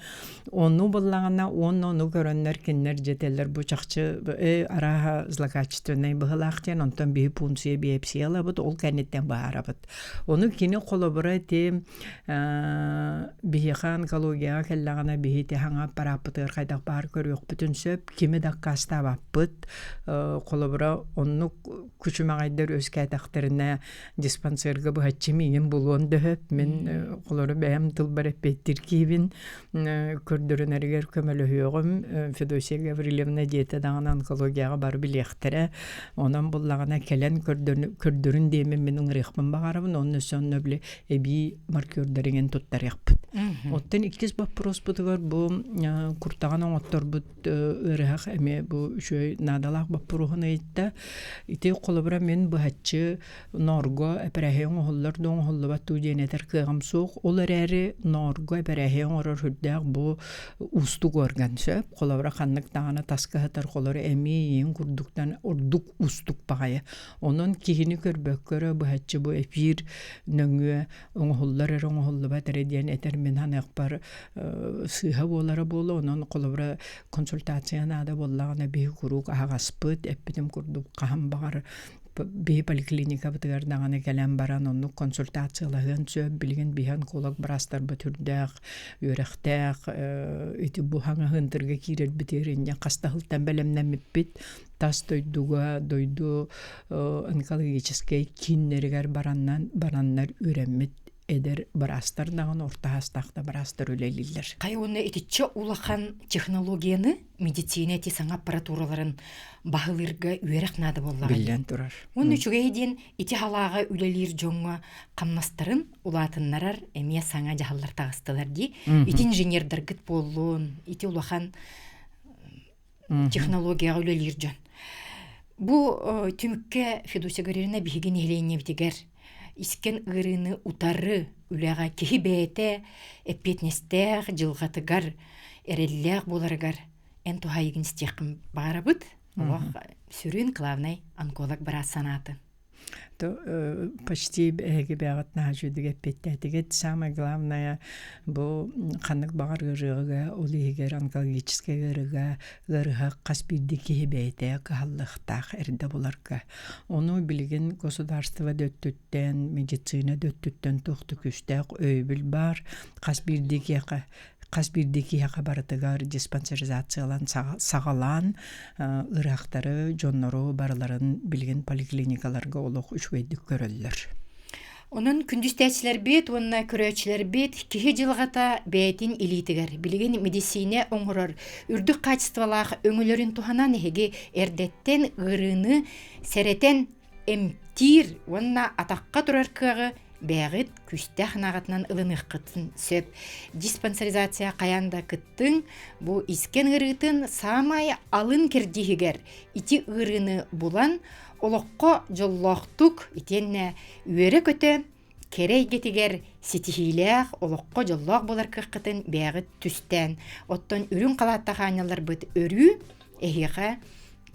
Ону буллаҕына уонна ону көрөннөр кинилэр дьэтэллэр бу чахчы арааһа злокачественнай быһылаах диэн онтон биһи пункция биопсия ылабыт ол кэнниттэн быһаарабыт. Ону кини холобура ити биһиэхэ онкологияҕа кэллэҕинэ биһи ити хаҥа саҥа аппарааппытыгар хайдах баар көрүөхпүтүн сөп, кими да аккаастаабаппыт. Холобура, оннук күчүмэҕэйдэр үөскээтэхтэринэ диспансерга быһаччы миигин булуон дөһөп. Мин холобура бэйэм тылбар эппиэттиир киһибин көрдөрүнэригэр көмөлөһүөҕүм. Федосия Гаврильевна дьиэтэ даҕаны онкологияҕа бары билиэхтэрэ. Онон буллаҕына кэлэн көрдөрүн диэмин мин ыҥырыахпын баҕарабын. Онно өссө онно били эбии маркердарыгын туттарыахпыт. Оттон иккис боппуруоспутугар бу куртаҕын оҥотторбут ыарыһах эмиэ бу үчүгэй наадалаах боппуруоһун ыйытта. Ити холобура мин быһаччы ноорго эпэрээһи оҥоһуллар да оҥоһуллубат дуу диэн этэр кыаҕым суох. Ол эрээри ноорго эпэрээһи оҥорор сүрдээх бу уустук орган сөп. Холобура ханнык даҕаны таска сытар холоро эмиэ иин курдуктан ордук уустук баҕайы. Онон киһини көрбөккө эрэ быһаччы бу эфир нөҥүө оҥоһуллар эрэ оҥоһуллубат эрэ диэн этэр мин саныахпар сыыһа буолара буолуо. Онон холобура консультация наада буоллаҕына биһи куруук аһаҕаспыт, эппитим курдук хаһан баҕар биһи поликлиникабытыгар даҕаны кэлэн баран оннук консультациялаһыан сөп. Билигин биһи онколог быраастарбыт үрдээх, үөрэхтээх, ити бу хаҥаһыынтырга киирэрбитигэр инньэ хас да сылтан бэлэмнэммиппит. Тас дойдуга, дойду онкологическай кииннэригэр бараннан бараннар үөрэммит эдэр быраастар даҕаны орто саастаах да быраастар үлэлииллэр. Хайа уонна итиччэ улахан технологияны медицина ити саҥа аппаратураларын баһылыырга үөрэх наада буоллаҕа. Биллэн турар. Уонна үчүгэй диэн ити халааҕа үлэлиир дьоҥҥо хамнастарын улаатыннарар эмиэ саҥа дьаһаллар таҕыстылар дии. Ити инженердаргыт буоллун, ити улахан технологияҕа үлэлиир дьон. Бу түмүккэ Федосия Гаврильевна биһиги нэһилиэнньэбитигэр искэн ыарыыны утары үлэҕэ киһи бэйэтэ эппиэтинэстээх дьылҕатыгар эрэллээх буоларыгар эн туһаайыгын истиэххин баҕарабыт. Олох сүрүн главный онколог быраас санаатын. То почти эһиги бэйэҕит наһаа үчүгэйдик эппиэттээтигит. Самое главное бу ханнык баҕар ыарыыга, ол иһигэр онкологическай ыарыыга ыарыһах хас биирдии киһи бэйэтэ кыһаллыахтаах эрдэ буларга. Ону билигин государство да өттүттэн, медицина да өттүттэн туох да күүстээх өйөбүл баар. Хас биирдии киһиэхэ хас биирдии киһиэхэ барытыгар диспансеризациялан саҕалаан ыраахтары, дьоннору барыларын билигин поликлиникаларга олох үчүгэйдик көрөллөр. Онон күндүстээччилэрбит уонна көрөөччүлэрбит киһи дьылҕата бэйэтин илиитигэр. Билигин медицинэ оҥорор үрдүк хаачыстыбалаах өҥөлөрүн туһанан эһиги эрдэттэн ыарыыны сэрэтэн эмтиир уонна атахха турар кыаҕы бэйэҕит күүстээх санааҕытынан ылыныаххытын сөп. Диспансеризация хайаан да кыттыҥ, бу искэн ыарыытын саамай алын кэрдииһигэр ити ыарыыны булан, олоххо дьоллоохтук итиэннэ үөрэ-көтө кэрэ эйгэтигэр ситиһиилээх, олоххо дьоллоох буолар кыаххытын бэйэҕит түстээн, оттон үрүҥ халааттаах аанньалларбыт өрүү эһиэхэ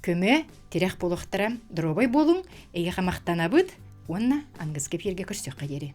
көмө, тирэх буолуохтара. Доруобай буолуҥ, эйиэхэ махтанабыт уонна аныгыскы эфиргэ көрсүөххэ диэри.